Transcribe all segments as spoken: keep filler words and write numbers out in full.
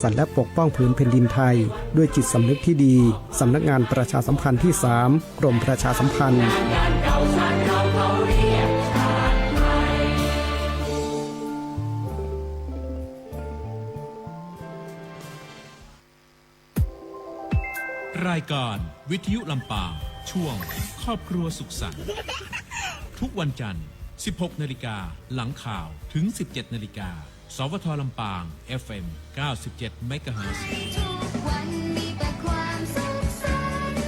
สรรค์และปกป้องผืนแผ่นดินไทย ด้วยจิตสำนึกที่ดี สำนักงานประชาสัมพันธ์ที่สาม กรมประชาสัมพันธ์ รายการวิทยุลำปาง ช่วงครอบครัวสุขสันต์ ทุกวันจันทร์ สิบหกนาฬิกา หลังข่าว ถึง สิบเจ็ดนาฬิกา สวท.ลำปาง เอฟเอ็ม เก้าสิบเจ็ดเมกะเฮิรตซ์ ทุกวันมีแต่ความสุขสันต์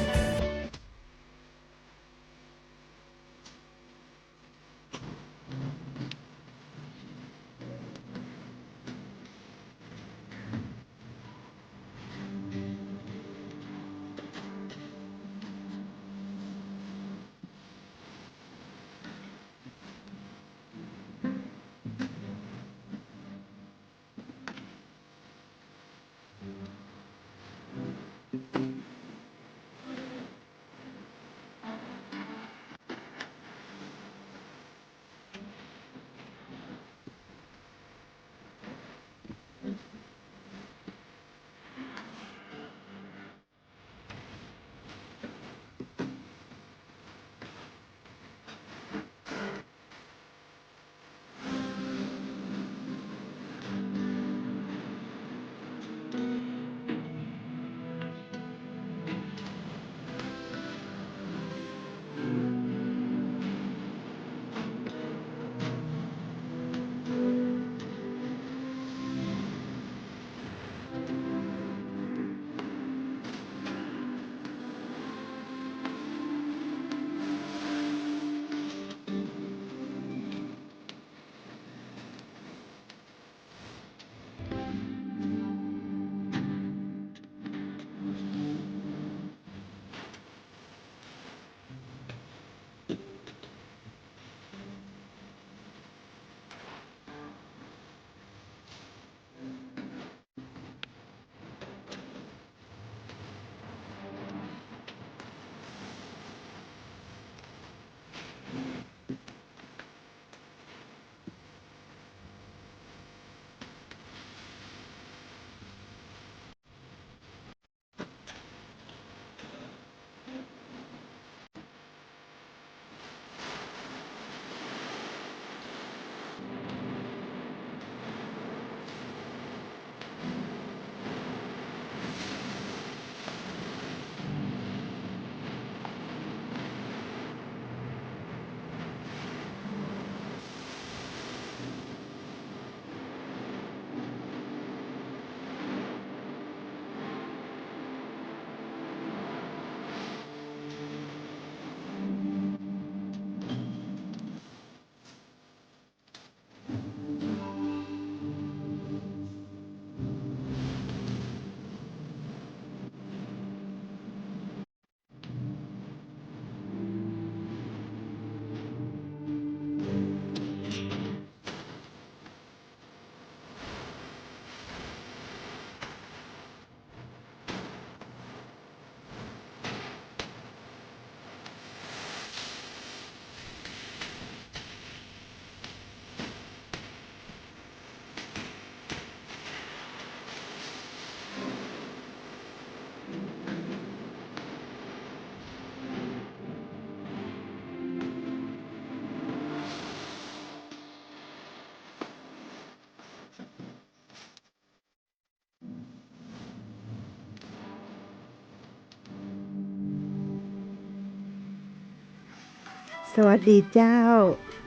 สวัสดีเจ้า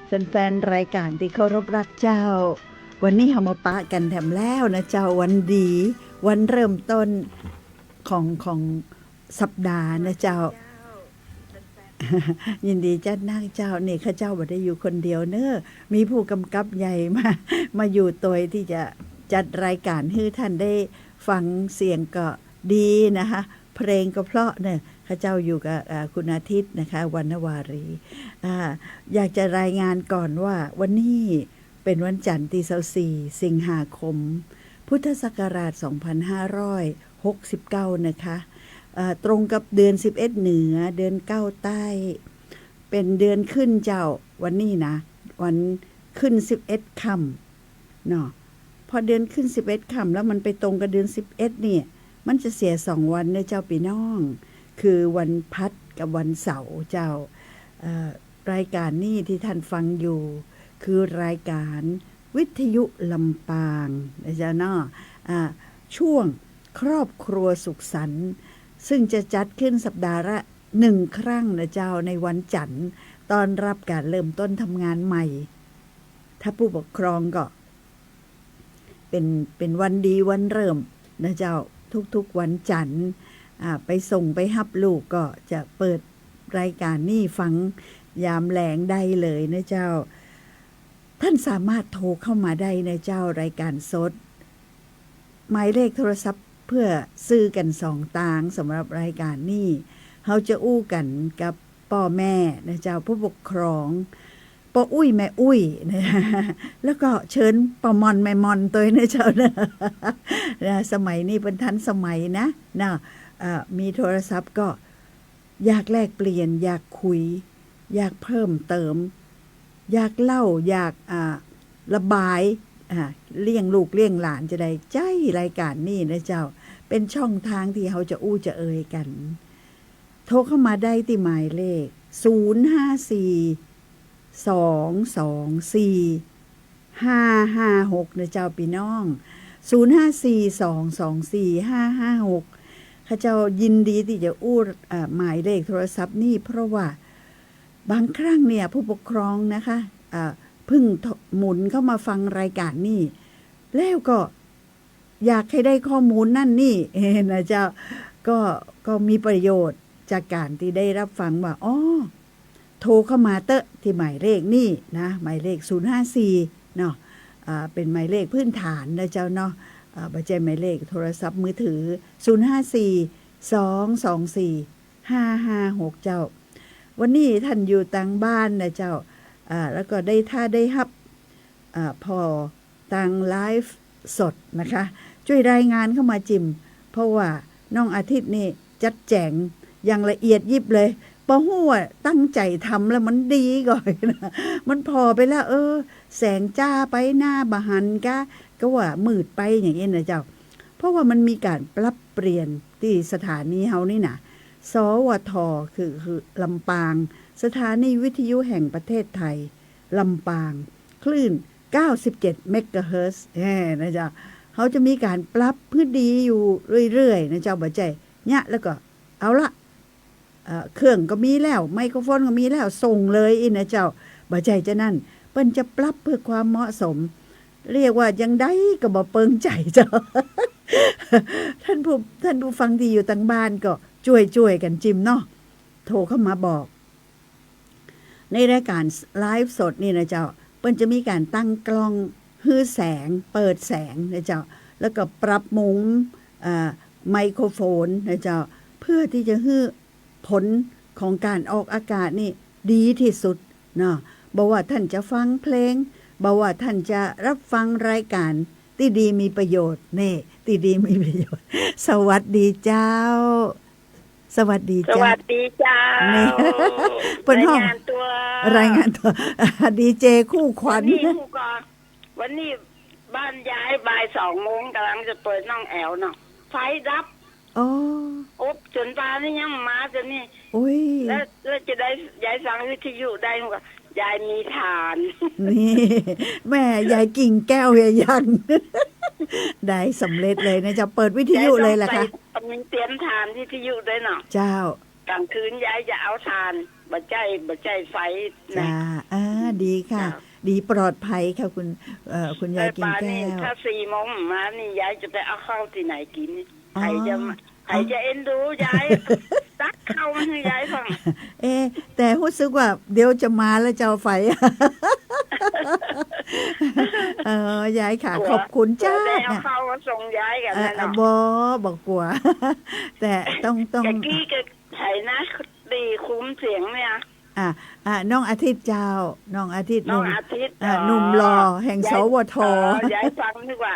แฟนๆ รายการตี้เคารพรักเจ้า วันนี้เฮามาปะกั๋นแถมแล้วนะเจ้า วันดี วันเริ่มต้นของ ของสัปดาห์นะเจ้า ยินดีจัดนักเจ้า นี่ข้าเจ้าบ่ได้อยู่คนเดียวเน้อ มีผู้กำกับใหญ่มา มาอยู่ตวยตี้จะจัดรายการหื้อท่านได้ฟังเสียงก็ดีนะคะ เพลงก็เพราะเน้อ ข้าเจ้าอยู่กับ อ่า คุณอาทิตย์นะคะ วรรณวารี อ่า อยากจะรายงานก่อนว่าวันนี้เป๋นวันจันทร์ตี้ซาวสี่ สิงหาคม พุทธศักราชสองพันห้าร้อยหกสิบเก้านะคะ เอ่อ ตรงกับเดือนสิบเอ็ดเหนือ เดือนเก้าใต้ เป๋นเดือนขึ้นเจ้า วันนี้นะ วันขึ้นสิบเอ็ดค่ำเนาะ พ พอเดือนขึ้นสิบเอ็ดค่ำแล้วมันไปตรงกับเดือนสิบเอ็ดเนี่ย มันจะเสียสองวันเน่อเจ้าปี้น้อง คือวันพัดกับวันเสาร์เจ้า เอ่อ รายการนี้ตี้ต้านฟังอยู่ คือรายการวิทยุลำปางเน่อเจ้าเนาะ อ่า ช่วงครอบครัวสุขสันต์ ซึ่งจะจัดขึ้นสัปดาห์ละหนึ่งครั้งเน่อเจ้า ในวันจันทร์ ต้อนรับก๋านเริ่มต้นทำงานใหม่ ถ้าผู้ปกครองก็ เป๋น เป๋นวันดีวันเริ่มเน่อเจ้า ทุกๆวันจันทร์ อ่า ไปส่งไปฮับลูกก็จะเปิดรายการนี้ฟังยามแลงได้เลยเน่อเจ้า ต้านสามารถโทรเข้ามาได้เน่อเจ้า รายการสด หมายเลขโทรศัพท์เปื้อสื่อกั๋นสองตางสำหรับรายการนี้ เฮาจะอู้กั๋นกับป้อแม่เน่อเจ้า ผู้ปกครอง ป้ออุ๊ยแม่อุ๊ยนะ แล้วก็เจิญป้อม่อนแม่ม่อนตวยเน่อเจ้านะ นะ สมัยนี้เปิ้นทันสมัยนะ นะ เอ่อ มีโทรศัพท์ก็อยากแลกเปลี่ยน อยากคุย อยากเพิ่มเติม อยากเล่า อยาก อ่า ระบาย อ่า เลี้ยงลูกเลี้ยงหลานจะได้ใจ๊รายการนี้เน่อเจ้า เป๋นช่องตางตี้เฮาจะอู้จะเอ่ยกั๋น โทรเข้ามาได้ตี้หมายเลข ศูนย์ห้าสี่ สองสองสี่ ห้าห้าหก เน่อเจ้าปี้น้อง ศูนย์ห้าสี่ สองสองสี่ ห้าห้าหก ข้าเจ้ายินดีตี้จะอู้ อ่า หมายเลขโทรศัพท์นี้ เพราะว่าบางครั้งเนี่ยผู้ปกครองนะคะ อ่า เพิ่งหมุนเข้ามาฟังรายการนี้ แล้วก็ อยากหื้อได้ข้อมูลนั่นนี่ เออ นะเจ้า ก็ ก็มีประโยชน์จากก๋านตี้ได้ฮับฟังว่า อ้อ โทรเข้ามาเต๊อะตี้หมายเลขนี้นะ หมายเลข ศูนย์ห้าสี่ เนาะ อ่า เป๋นหมายเลขพื้นฐานนะเจ้าเนาะ อ่า บ่ใจ้หมายเลขโทรศัพท์มือถือ ศูนย์ห้าสี่ สองสองสี่ ห้าห้าหก เจ้า วันนี้ต้านอยู่ตางบ้านนะเจ้า อ่า แล้วก็ได้ ถ้าได้ฮับ อ่า ผ่อ ตางไลฟ์สดนะคะ จ้วยรายงานเข้ามาจิ่ม เพราะว่าน้องอาทิตย์นี่จัดแจ๋งอย่างละเอียดยิบเลย บ่ฮู้ว่าตั้งใจ๋ทำแล้วมันดีก่อนะ มันผ่อไปแล้ว เออ แสงจ้าไปหน้าบ่หันกา ก็ว่ามืดไปอย่างอี้นะเจ้า เพราะว่ามันมีก๋านปรับเปลี่ยนตี้สถานีเฮานี่นะ สวท คือ คือลำปาง สถานีวิทยุแห่งประเทศไทย ลำปาง คลื่น เก้าสิบเจ็ดเมกะเฮิรตซ์ เออ นะเจ้า เฮาจะมีก๋านปรับหื้อดีอยู่เรื่อยๆ นะเจ้า บ่ใจ้เยียะแล้วก็เอาละ เอ่อ เครื่องก็มีแล้ว ไมโครโฟนก็มีแล้ว ส่งเลยอี้นะเจ้า บ่ใจ้จานั้น เปิ้นจะปรับเพื่อความเหมาะสม เรียกว่าจั่งใดก็บ่เปิงใจ๋เจ้า ท่านผู้ ท่านผู้ฟังตี้อยู่ตางบ้านก็จ้วยๆ กั๋นจิ่มเนาะ โทรเข้ามาบอก ในรายก๋านไลฟ์สดนี่นะเจ้า เปิ้นจะมีก๋านตั้งกล้อง หื้อแสง เปิดแสงนะเจ้า แล้วก็ปรับมุม เอ่อ ไมโครโฟนนะเจ้า เพื่อตี้จะหื้อผลของก๋านออกอากาศนี่ดีตี้สุดเนาะ บ่ว่าต้านจะฟังเพลง บ่ว่าต้านจะฮับฟังรายก๋านตี้ดีมีประโยชน์ นี่ ตี้ดีมีประโยชน์ สวัสดีเจ้า สวัสดีเจ้า สวัสดีเจ้า นี่ เปิ้นฮ้อง รายงานตั๋ว รายงานตั๋ว ดีเจคู่ขวัญ วันนี้ฮู้ก่อ วันนี้บ้านยายบ่ายสองโมง ก่ำลังจะเปิดน้องแอ๋วเนาะ ไฟดับ อ๋อ อบจ๋นปานนี้ยังบ่มาจ๋นนี่ อุ๊ย แล้ว แล้วจะได้ ยายฟังวิทยุได้ฮู้ก่อ ยายมีถ่าน นี่ แม่ยายกิ่งแก้วยัง ได้สำเร็จเลยนะ จะเปิดวิทยุเลยล่ะคะ ยายต้องใส่ มีเตรียมถ่านวิทยุด้วยเนาะ เจ้า ก๋างคืนยายจะเอาถ่าน บ่ใจ้ บ่ใจ้ไฟนะ จ้า อ่า ดีค่ะ เจ้า ดีปลอดภัยค่ะคุณ เอ่อ คุณยายกิ่งแก้ว เออ ป่านนี้ถ้าสี่โมงมานี่ยายจะไปเอาข้าวตี้ไหนกิ๋น อ๋อ ใผจะมา ใผจะเอ็นดูยาย ตักข้าวมาหื้อยายฟัง เอ๊ะ แต่ฮู้สึกว่าเดี๋ยวจะมาแล้วเจ้าไฟ เออ ยายค่ะ ขอบคุณเจ้า ได้เอาข้าวมาส่งยายกั๋น เออ นะเนาะ บ่ บ่กั๋ว แต่ต้อง ต้อง ตะกี้ก็ไผนะ ตี้คุมเสียงเนี่ย อ่ะ อ่ะ น้องอาทิตย์เจ้า น้องอาทิตย์ น้องอาทิตย์ หนุ่ม อ่า อ๋อ หนุ่มหล่อแห่ง ยาย สวท อ๋อ ยายฟังนึกว่า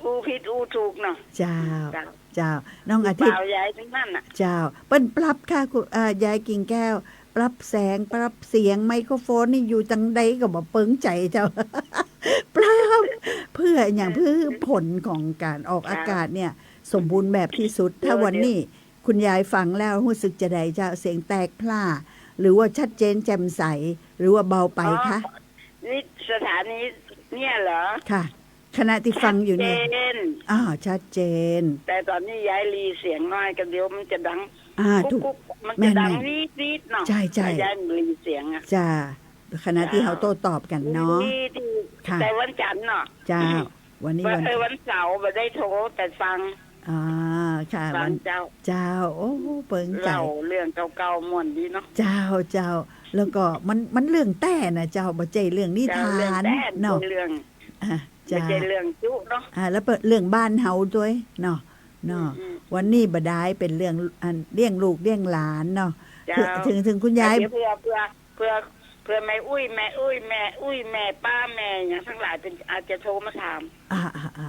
อู้ผิดอู้ถูกเนาะ เจ้า เจ้า เจ้า น้องอาทิตย์ ลูกบ่าวยายตังนั้นน่ะ เจ้า เปิ้นปรับค่ะ คุณ อ่า ยายกิ่งแก้ว ปรับแสง ปรับเสียง ไมโครโฟนนี่อยู่ตางใดก็บ่เปิงใจ๋เจ้า ปลอม เปื้ออะหยัง เปื้อผลของก๋านออกอากาศเนี่ย สมบูรณ์แบบตี้สุด ถ้าวันนี้คุณยายฟังแล้วฮู้สึกจาใดเจ้า เสียงแตกพร่า หรือว่าชัดเจนแจ่มใส หรือว่าเบาไปคะ อ๋อ นี่สถานีเนี่ยเหรอ ค่ะ ขณะตี้ฟังอยู่เนี่ย ชัดเจน อ่า ชัดเจน แต่ต๋อนนี้ย้ายหลีเสียงหน้อยก่อน เดี๋ยวมันจะดัง อ่า กุ๊ก ถูก กุ๊ก มันจะดัง แม่นๆ วีดวีดเนาะ ใช่ๆ ย้ายหลีเสียงอะ จ้า ขณะตี้ เจ้า เฮาโต้ตอบกั๋นเนาะ ที่ ที่ ค่ะ แต่วันจันทร์เนาะ เจ้า วันนี้ วัน เออ วันเสาร์บ่ได้โทร แต่ฟัง อ่า ค่ะ ฟัง วัน เจ้า เจ้า โอ้ เปิงใจ๋ เล่าเรื่องเก่าๆ ม่วนดีเนาะ เจ้า เจ้า แล้วก็มัน มันเรื่องแต๊นะเจ้า บ่ใจ้เรื่องนิทาน เจ้า เรื่องแต๊ เนาะ เรื่อง อ่า บ่ใจ้ เจ้า เรื่องจุเนาะ อ่า แล้วเปิ้นเรื่องบ้านเฮาตวยเนาะ เนาะ อืมๆ วันนี้บ่ดายเป๋นเรื่องอันเลี้ยงลูกเลี้ยงหลานเนาะ เจ้า เถิง เถิงคุณยาย เดี๋ยวเผื่อ เผื่อ เผื่อ เผื่อแม่อุ๊ย แม่อุ๊ย แม่อุ๊ย แม่ป้า แม่หยังตังหลายเปิ้นอาจจะโทรมาถาม อ่า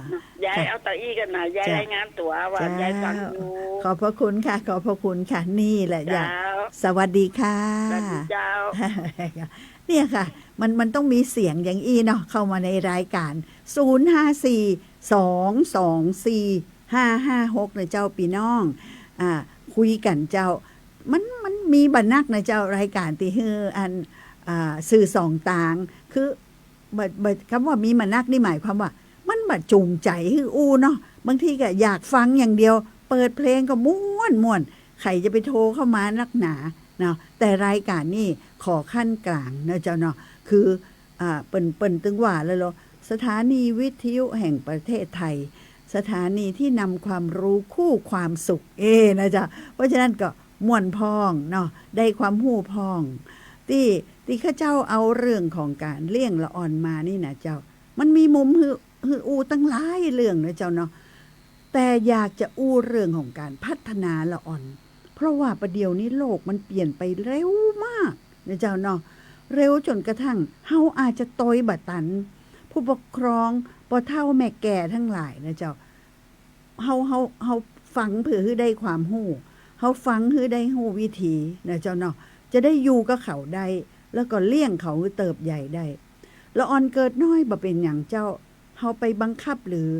ๆๆ เนาะ ยาย ค่ะ เอาตะอี้ก่อนนะ ยาย จ้ะ รายงานตั๋วว่า จ้ะ ยายฟังอยู่ ขอบพระคุณค่ะ ขอบพระคุณค่ะ นี่แหละอยาก เจ้า สวัสดีค่ะ สวัสดีเจ้า เนี่ยค่ะ มัน มันต้องมีเสียงอย่างอี้เนาะ เข้ามาในรายการ ศูนย์ห้าสี่ สองสองสี่ ห้าห้าหก นะเจ้า ปี้น้อง อ่า คุยกั๋นเจ้า มัน มันมีบ่นักนะเจ้า รายการตี้หื้ออัน อ่า สื่อสองตาง คือ บ่ บ่ กำว่ามีบ่นักนี่หมายความว่า มันบ่จูงใจ๋หื้ออู้เนาะ บางทีก็อยากฟังอย่างเดียว เปิดเพลงก็ม่วนๆ ใผจะไปโทรเข้ามานักหนาเนาะ แต่รายการนี่ขอขั้นกลางนะเจ้าเนาะ คือ อ่า เปิ้น เปิ้นตึงว่าแล้วเหรอ สถานีวิทยุแห่งประเทศไทย สถานีที่นำความรู้คู่ความสุข เอ้ นะเจ้า เพราะฉะนั้นก็ม่วนพ่องเนาะ ได้ความฮู้พ่อง ตี้ ตี้ข้าเจ้าเอาเรื่องของก๋านเลี้ยงละอ่อนมานี่นะเจ้า มันมีมุมหื้อ หื้ออู้ตังหลายเรื่องนะเจ้าเนาะ แต่อยากจะอู้เรื่องของก๋านพัฒนาละอ่อน เพราะว่าประเดี๋ยวนี้โลกมันเปลี่ยนไปเร็วมากนะเจ้าเนาะ เร็วจ๋นกระทั่งเฮาอาจจะตวยบ่ตัน ผู้ปกครอง ป้อเฒ่าแม่แก่ตังหลายนะเจ้า เฮา เฮา เฮาฟังเปื้อหื้อได้ความฮู้ เฮาฟังหื้อได้ฮู้วิธีนะเจ้าเนาะ จะได้อยู่กับเขาได้ แล้วก็เลี้ยงเขาหื้อเติบใหญ่ได้ ละอ่อนเกิดน้อยบ่เป๋นหยังเจ้า เฮาไปบังคับหรือ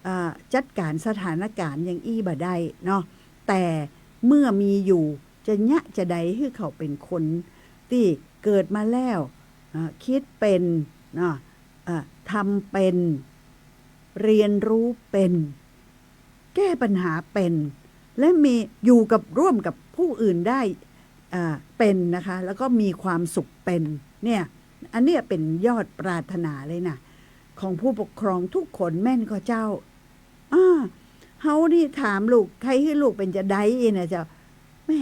อ่า จัดก๋านสถานก๋ารณ์อย่างอี้บ่ได้เนาะ แต่เมื่อมีอยู่จะเยียะจาใดหื้อเขาเป๋นคนตี้เกิดมาแล้ว อ่า กึ๊ดเป๋นเนาะ อ่า ทำเป๋น เรียนรู้เป๋น แก้ปัญหาเป๋น และมี อยู่กับ ร่วมกับผู้อื่นได้ อ่า เป๋นนะคะ แล้วก็มีความสุขเป๋น เนี่ย อันเนี้ยเป๋นยอดปรารถนาเลยนะ ของผู้ปกครองทุกคนแม่นก่อเจ้า อ่า เฮานี่ถามลูก ใค่หื้อลูกเป๋นจาใดอี้นะเจ้า แหม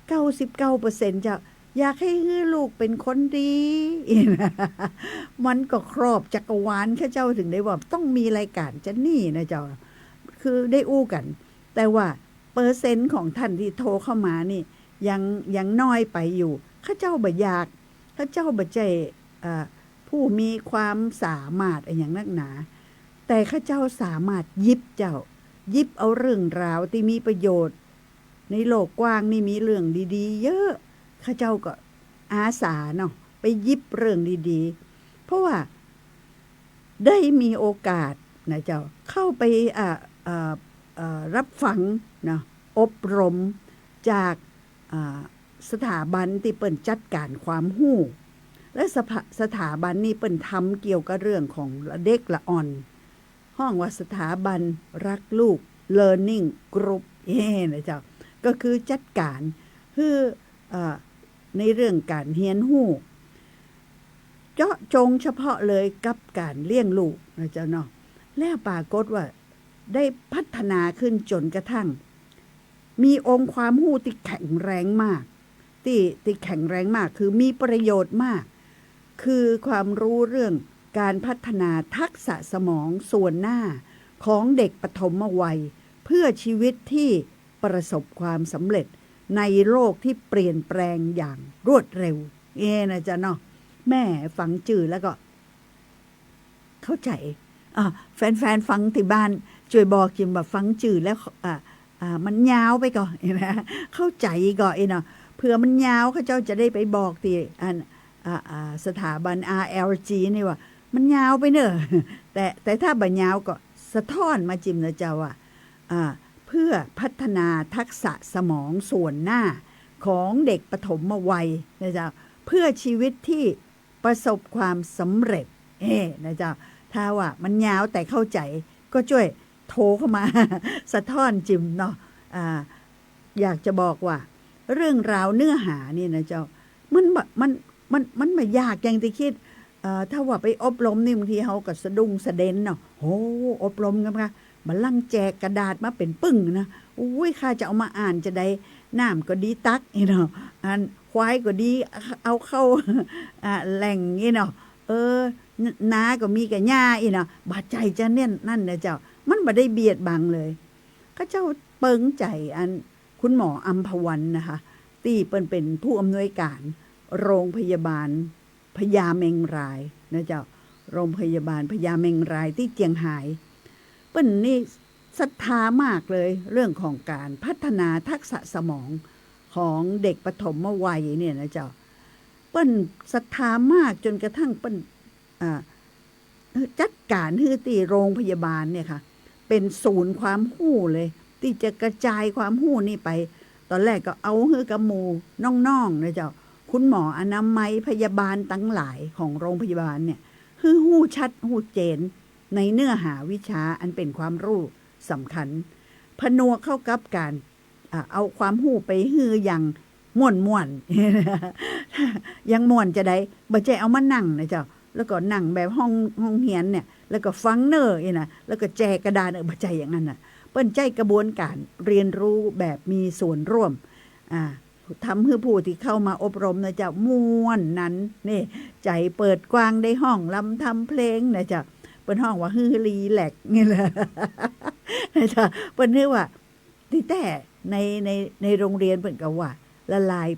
เก้าสิบเก้าเปอร์เซ็นต์ เจ้า อยากหื้อลูกเป๋นคนดี อี้นะ มันก็ครอบจักรวาล ข้าเจ้าถึงได้ว่าต้องมีรายก๋านจานี่นะเจ้า คือได้อู้กั๋น แต่ว่าเปอร์เซ็นต์ของต้านตี้โทรเข้ามานี่ยัง ยังน้อยไปอยู่ ข้าเจ้าบ่อยาก ข้าเจ้าบ่ใจ้ เอ่อ ผู้มีความสามารถอะหยังนักหนา แต่ข้าเจ้าสามารถหยิบเจ้า หยิบเอาเรื่องราวตี้มีประโยชน์ ในโลกกว้างนี่มีเรื่องดีๆ เยอะ ข้าเจ้าก็อาสาเนาะ ไปหยิบเรื่องดีๆ เพราะว่าได้มีโอกาสนะเจ้า เข้าไป อ่า อ่า อ่า รับฟังเนาะ อบรมจาก อ่า สถาบันตี้เปิ้นจัดก๋านความฮู้ และสภา- สถาบันนี่เปิ้นทำเกี่ยวกับเรื่องของเด็กละอ่อน ฮ้องว่าสถาบันรักลูก Learning Group เอ้ นะเจ้า ก็คือจัดก๋านหื้อ เอ่อ ในเรื่องก๋านเฮียนฮู้ เจาะจงเฉพาะเลยกับก๋านเลี้ยงลูกนะเจ้าเนาะ แล้วปรากฏว่าได้พัฒนาขึ้นจ๋นกระทั่ง มีองค์ความฮู้ตี้แข็งแรงมาก ตี้ ตี้แข็งแรงมาก คือมีประโยชน์มาก คือความรู้เรื่องการพัฒนาทักษะสมองส่วนหน้าของเด็กปฐมวัย เพื่อชีวิตที่ประสบความสำเร็จในโลกที่เปลี่ยนแปลงอย่างรวดเร็ว เอ้ นะเจ้าเนาะ แหม ฟังจื้อแล้วก็ เข้าใจ๋ อ่า แฟนๆ ฟังตี้บ้าน จ้วยบอกจิมว่าฟังจื้อแล้ว อ่า อ่า มันยาวไปก่อ นะ เข้าใจ๋ก่อ อี้เนาะ เผื่อมันยาว ข้าเจ้าจะได้ไปบอกตี้ อัน อ่า อ่า สถาบัน อาร์แอลจี นี่ว่า มันยาวไปเน่อ แต่ แต่ถ้าบ่ยาวก็สะท้อนมาจิมนะเจ้าว่า อ่า เพื่อพัฒนาทักษะสมองส่วนหน้าของเด็กปฐมวัยนะเจ้า เพื่อชีวิตที่ประสบความสำเร็จ เอ้ นะเจ้า ถ้าว่ามันยาวแต่เข้าใจ๋ ก็จ้วยโทรเข้ามา สะท้อนจิมเนาะ อ่า อยากจะบอกว่า เรื่องราวเนื้อหานี่นะเจ้า มันบ่ มัน มัน มันบ่ยากอย่างตี้คิด เอ่อ ถ้าว่าไปอบรมนี่บางทีเฮาก็สะดุ้งสะเด็นเนาะ โห อบรมกันมา บ่าลังแจกกระดาษมาเป๋นปึ้งนะ อุ้ย ข้าจะเอามาอ่านจะใด น้ำก็ดีตักอี้เนาะ อันควายก็ดีเอาเข้า อ่า แหล่งอี้เนาะ เออ นาก็มีก้าหญ้าอี้เนาะ บ่ใจ้จะเน้นนั่นนะเจ้า มันบ่ได้เบียดบังเลย ข้าเจ้าเปิงใจ๋อันคุณหมออัมพวันนะคะ ตี้เปิ้นเป๋นผู้อำนวยการโรงพยาบาลพญาเมงรายนะเจ้า โรงพยาบาลพญาเมงรายตี้เจียงฮาย เปิ้นนี่ศรัทธามากเลย เรื่องของก๋านพัฒนาทักษะสมองของเด็กปฐมวัยเนี่ยนะเจ้า เปิ้นศรัทธามากจ๋นกระทั่งเปิ้น อ่า จัดก๋านหื้อตี้โรงพยาบาลเนี่ยค่ะ เป๋นศูนย์ความฮู้เลย ตี้จะกระจายความฮู้นี่ไป ต๋อนแรกก็เอาหื้อกับหมู่น้องๆ นะเจ้า คุณหมออนามัยพยาบาลตังหลายของโรงพยาบาลเนี่ย หื้อฮู้ชัดฮู้เจนในเนื้อหาวิชาอันเป๋นความฮู้สำคัญ ผนวกเข้ากับก๋าน อ่า เอาความฮู้ไปหื้ออย่างม่วนๆ อย่างม่วนจะใด บ่ใจ้เอามานั่งนะเจ้า แล้วก็นั่งแบบห้อง ห้องเฮียนเนี่ย แล้วก็ฟังเน่ออี้นะ แล้วก็แจกกระดาษเน่อ บ่ใจ้อย่างนั้นน่ะ เปิ้นใจ๊กระบวนก๋านเรียนรู้แบบมีส่วนร่วม อ่า ทำหื้อผู้ตี้เข้ามาอบรมนะเจ้า ม่วนหนัน นี่ ใจ๋เปิดกว้างได้ฮ้องรำทำเพลงนะเจ้า เปิ้นฮ้องว่าหื้อรีแลกซ์นี่แหละ นะเจ้า เปิ้นหื้อว่า ตี้แต๊ใน ใน ในโรงเรียนเปิ้นก็ว่าละลาย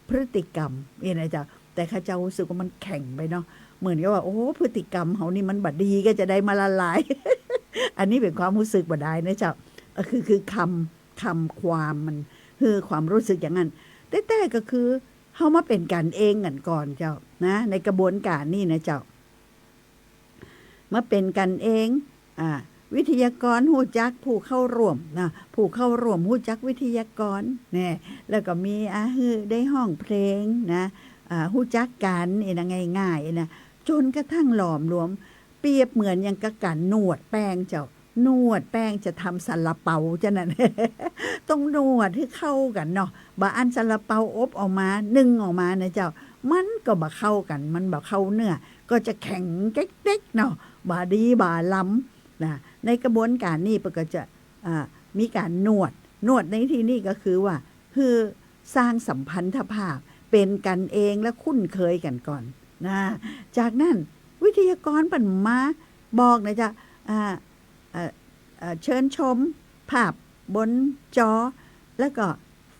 พฤติกรรมนี่นะเจ้า แต่ข้าเจ้าฮู้สึกว่ามันแข็งไปเนาะ เหมือนกับว่า โอ้ พฤติกรรมเฮานี่มันบ่ดีก็จะใดมาละลาย อันนี้เป๋นความฮู้สึกบ่ดายนะเจ้า เอ่อ คือ คือคำ คำความมันหื้อความฮู้สึกอย่างนั้น แต๊ๆ ก็คือเฮามาเป๋นกั๋นเองกั๋นก่อนเจ้า นะ ในกระบวนก๋านนี่นะเจ้า มาเป๋นกั๋นเอง อ่า วิทยากรฮู้จักผู้เข้าร่วมนะ ผู้เข้าร่วมฮู้จักวิทยากร แน่ แล้วก็มี อ่า หื้อได้ฮ้องเพลงนะ อ่า ฮู้จักกั๋นอี้นะ ง่ายๆ อี้นะ จ๋นกระทั่งหลอมหลวม เปรียบเหมือนอย่างกับก๋านนวดแป้งเจ้า นวดแป้งจะทำซาลาเปาเจ้านั้น ต้องนวดหื้อเข้ากั๋นเนาะ บ่าอั้นซาลาเปาอบออกมา นึ่งออกมานะเจ้า มันก็บ่เข้ากั๋น มันบ่เข้าเนื้อ ก็จะแข็งเก๊กๆ เนาะ บ่ดีบ่ล้ำนะ ในกระบวนก๋านนี่เปิ้นก็จะ อ่า มีก๋านนวด นวดในตี้นี่ก็คือว่า หื้อสร้างสัมพันธภาพ เป๋นกั๋นเองและคุ้นเคยกั๋นก่อนนะ จากนั้นวิทยากรเปิ้นมาบอกนะเจ้า อ่า เอ่อ เอ่อ เชิญชมภาพบนจอ แล้วก็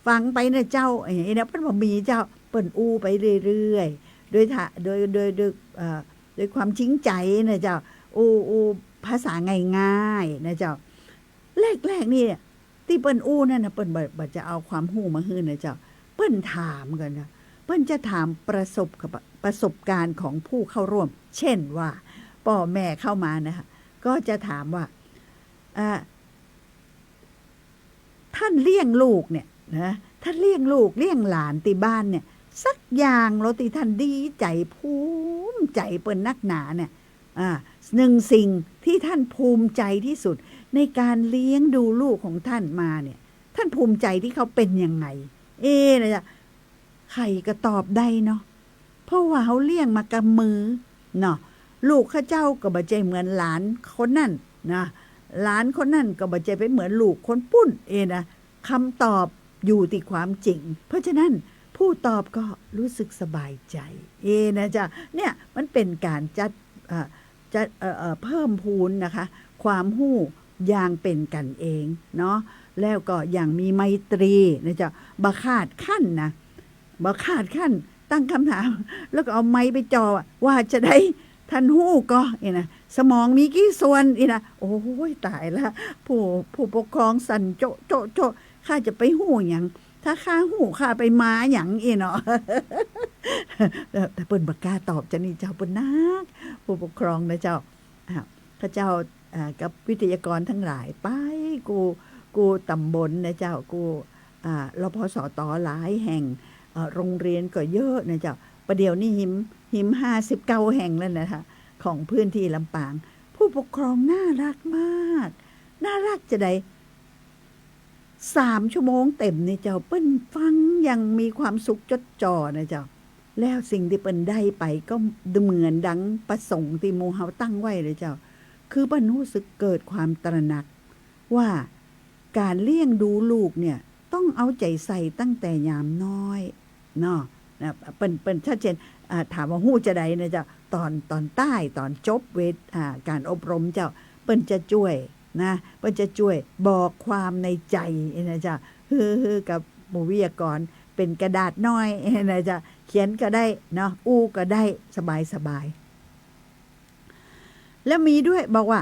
ฟังไปนะเจ้า อย่างนี้นะ เปิ้นบ่มีเจ้า เปิ้นอู้ไปเรื่อยๆ โดยถ้า โดย โดย โดย เอ่อ โดยความจริงใจ๋นะเจ้า อู้ อู้ภาษาง่ายๆ นะเจ้า แรกๆ นี่ ตี้เปิ้นอู้นั่นน่ะ เปิ้นบ่ บ่จะเอาความฮู้มาหื้อนะเจ้า เปิ้นถามกั๋นนะ เปิ้นจะถามประสบกับ ประสบการณ์ของผู้เข้าร่วม เช่นว่า ป้อแม่เข้ามานะคะ ก็จะถามว่า อ่า ท่านเลี้ยงลูกเนี่ยนะ ท่านเลี้ยงลูกเลี้ยงหลานตี้บ้านเนี่ย สักอย่างลอตี้ท่านดีใจ๋ภูมิใจ๋เปิ้นนักหนาเนี่ย อ่า หนึ่งสิ่งตี้ท่านภูมิใจ๋ตี้สุดในก๋านเลี้ยงดูลูกของท่านมาเนี่ย ท่านภูมิใจ๋ตี้เขาเป๋นยังไง เอ๊ะนะเจ้า ใผก็ตอบได้เนาะ เพราะว่าเฮาเลี้ยงมากับมือเนาะ ลูกข้าเจ้าก็บ่ใจ้เหมือนหลานคนนั้นนะ หลานคนนั้นก็บ่ใจ้ไปเหมือนลูกคนปุ้น เอ๊ะนะ คำตอบอยู่ตี้ความจริง เพราะฉะนั้นผู้ตอบก็รู้สึกสบายใจ๋ เอ๊ะนะเจ้า เนี่ยมันเป๋นก๋านจัด เอ่อ จัด เอ่อ เอ่อ เพิ่มพูนนะคะ ความฮู้อย่างเป๋นกั๋นเองเนาะ แล้วก็อย่างมีไมตรีนะเจ้า บ่ขาดคั้นนะ บ่ขาดคั้น ตั้งคำถาม แล้วก็เอาไมค์ไปจ่อ ว่าจะใด ท่านฮู้ก่อ อี้นะ สมองมีกี่ส่วน อี้นะ โอ้ย ต๋ายละ ผู้ ผู้ปกครองสั่นโจ๊ะโจ๊ะโจ๊ะ ข้าจะไปฮู้หยัง ถ้าข้าฮู้ข้าไปมาหยังอี้เนาะ แต่เปิ้นบ่กล้าตอบจานี่เจ้า เปิ้นนัก ผู้ปกครองนะเจ้า อ่า ข้าเจ้า อ่า กับวิทยากรตังหลายไปกู้ กู้ตำบลนะเจ้า กู้ อ่า รพสต หลายแห่ง เอ่อ โรงเรียนก็เยอะนะเจ้า ประเดี๋ยวนี้ฮิม ฮิมห้าสิบเก้าแห่งแล้วนะคะ ของพื้นที่ลำปาง ผู้ปกครองน่ารักมาก น่ารักจาใด สามชั่วโมงเต็มนี่เจ้า เปิ้นฟังอย่างมีความสุขจดจ่อนะเจ้า แล้วสิ่งตี้เปิ้นได้ไปก็เหมือนดังประสงค์ตี้หมู่เฮาตั้งไว้เลยเจ้า คือเปิ้นฮู้สึกเกิดความตระหนักว่าก๋านเลี้ยงดูลูกเนี่ยต้องเอาใจ๋ใส่ตั้งแต่ยามน้อยเนาะ นะ เปิ้น เปิ้นชัดเจน อ่า ถามว่าฮู้จาใดนะเจ้า ตอน ตอนต้าย ตอนจบเวท อ่า ก๋านอบรมเจ้า เปิ้นจะจ้วย นะ เปิ้นจะจ้วยบอกความในใจ๋นะเจ้า หื้อ หื้อกับหมู่วิทยากรเป๋นกระดาษน้อยนะเจ้า เขียนก็ได้เนาะ อู้ก็ได้ สบายๆ แล้วมีด้วยบอกว่า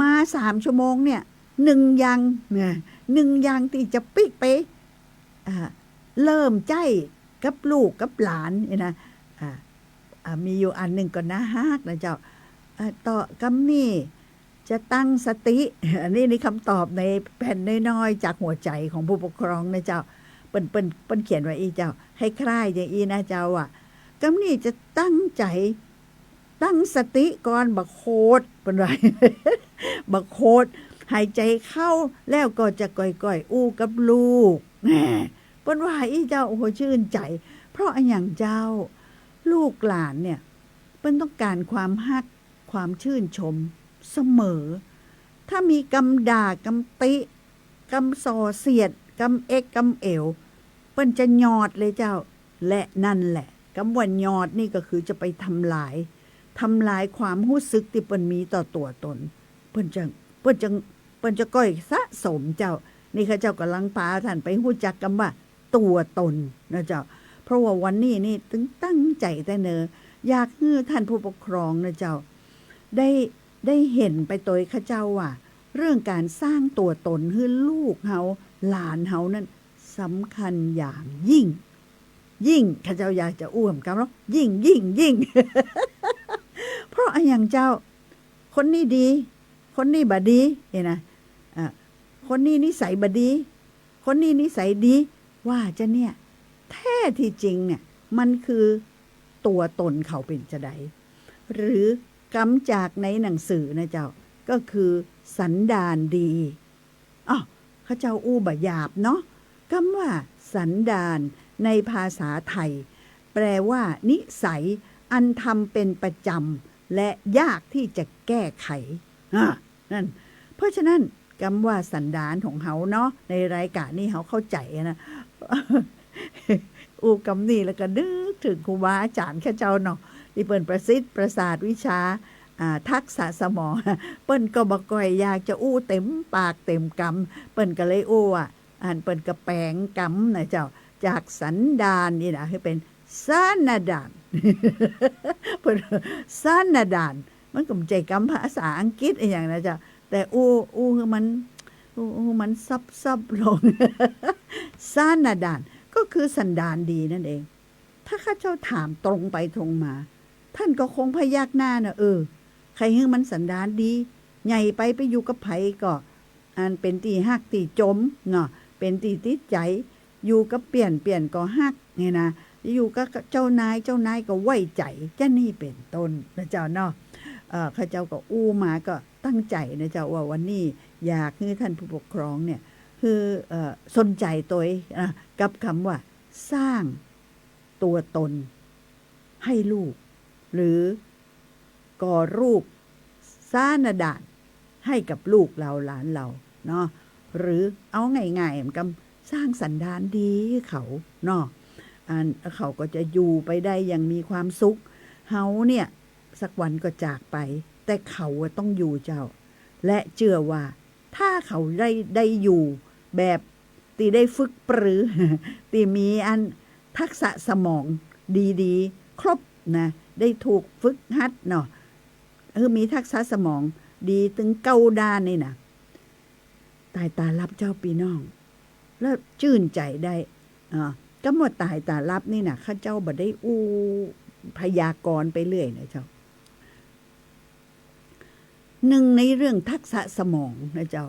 มาสามชั่วโมงเนี่ย นึ่งอย่าง นะ นึ่งอย่างตี้จะปิ๊กไป อ่า เริ่มใจ๊กับลูกกับหลานนี่นะ อ่า อ่า มีอยู่อันนึ่งก็น่าฮักนะเจ้า อ่า ต่อกำนี้จะตั้งสติ อันนี้ในกำตอบในแผ่นน้อยๆ จากหัวใจ๋ของผู้ปกครองนะเจ้า เปิ้น เปิ้น เปิ้นเขียนไว้อี้เจ้า คล้ายๆ อย่างอี้นะเจ้า ว่ากำนี้จะตั้งใจ๋ ตั้งสติก่อน บ่าโขด เปิ้นว่า บ่าโขด หายใจ๋เข้า แล้วก็จะก้อยๆ อู้กับลูก แหม เปิ้นว่าอี้เจ้า โอ้โห จื้นใจ๋ เพราะอะหยังเจ้า ลูกหลานเนี่ย เปิ้นต้องก๋านความฮัก ความจื้นชมเสมอ ถ้ามีกำด่ากำติ กำส่อเสียด กำเอ็กกำเอว เปิ้นจะหยอดเลยเจ้า และนั่นแหละ กำว่าหยอดนี่ก็คือจะไปทำลาย ทำลายความฮู้สึกตี้เปิ้นมีต่อตั๋วตน เปิ้นจะ เปิ้นจะ เปิ้นจะก้อยสะสมเจ้า นี่ข้าเจ้าก่ำลังปาต้านไปฮู้จักกำว่าตั๋วตนนะเจ้า เพราะว่าวันนี้นี่ตึงตั้งใจ๋แต๊เนอ อยากหื้อต้านผู้ปกครองนะเจ้า ได้ ได้หันไปตวยข้าเจ้าว่า เรื่องก๋านสร้างตั๋วตนหื้อลูกเฮา หลานเฮานั้นสำคัญอย่างยิ่ง ยิ่ง ข้าเจ้าอยากจะอู้กำเนาะ ยิ่ง ยิ่ง ยิ่ง เพราะอะหยังเจ้า คนนี้ดี คนนี้บ่ดี นี่นะ อ่ะ คนนี้นิสัยบ่ดี คนนี้นิสัยดี ว่าจะเนี่ย แท้ที่จริงเนี่ย มันคือตั๋วตนเขาเป๋นจาใด หรือกำจากในหนังสือนะเจ้า ก็คือสันดานดี อ้าว ข้าเจ้าอู้บ่หยาบเนาะ กำว่าสันดานในภาษาไทย แปลว่านิสัยอันทำเป็นประจำและยากที่จะแก้ไข อ่ะ นั่น เพราะฉะนั้นกำว่าสันดานของเฮาเนาะ ในรายก๋านนี้เฮาเข้าใจ๋นะ อู้กำนี้แล้วก็นึกเถิงครูบาอาจ๋ารย์ข้าเจ้าเนาะ ตี้เปิ้นประสิทธิ์ประสาทวิชา อ่า ทักษะสมอง เปิ้นก็บ่ก้อยอยากจะอู้เต๋มปากเต๋มกำ เปิ้นก็เลยอู้ว่า อันเปิ้นก็แป๋งกำนะเจ้า จากสันดานนี่นะ หื้อเป๋นสานดาน เปิ้นสานดาน มันก็บ่ใจ้กำภาษาอังกฤษอะหยังนะเจ้า แต่อู้ อู้หื้อมัน อู้ อู้หื้อมันซอบๆ ลง สานดาน ก็คือสันดานดีนั่นเอง ถ้าข้าเจ้าถามตรงไปตรงมา ต้านก็คงพยักหน้านะ เออ ใค่หื้อมันสันดานดี ใหญ่ไปไปอยู่กับใผก็ อันเป๋นตี้ฮักตี้จมเนาะ เป๋นตี้ติดใจ๋ อยู่กับเปี้ยน เปี้ยนก็ฮัก นี่นะ อยู่กับเจ้านาย เจ้านายก็ไว้ใจ๋ จานี่เป๋นต้นนะเจ้าเนาะ เอ่อ ข้าเจ้าก็อู้มาก็ตั้งใจ๋นะเจ้า ว่าวันนี้อยากหื้อต้านผู้ปกครองเนี่ย หื้อ เอ่อ สนใจ๋ตวย อ่ะ กับกำว่า สร้างตั๋วตนให้ลูก หรือก่อรูปสานดานให้กับลูกเฮาหลานเฮาเนาะ หรือเอาง่ายๆ มันกำสร้างสันดานดีหื้อเขาเนาะ อันเขาก็จะอยู่ไปได้อย่างมีความสุข เฮาเนี่ยสักวันก็จากไป แต่เขาอะต้องอยู่เจ้า และเจื้อว่า ถ้าเขาได้ ได้อยู่แบบตี้ได้ฝึกปรือ ตี้มีอันทักษะสมองดีๆ ครบนะ ได้ถูกฝึกหัดเนาะ เออ มีทักษะสมองดีตึงเก้าด้านนี่นะ ต๋ายต๋าลับเจ้าปี้น้อง แล้วจื้นใจ๋ได้ อ่า กำว่าต๋ายต๋าหลับนี่นะ ข้าเจ้าบ่ได้อู้พยากรณ์ไปเรื่อยนะเจ้า นึ่งในเรื่องทักษะสมองนะเจ้า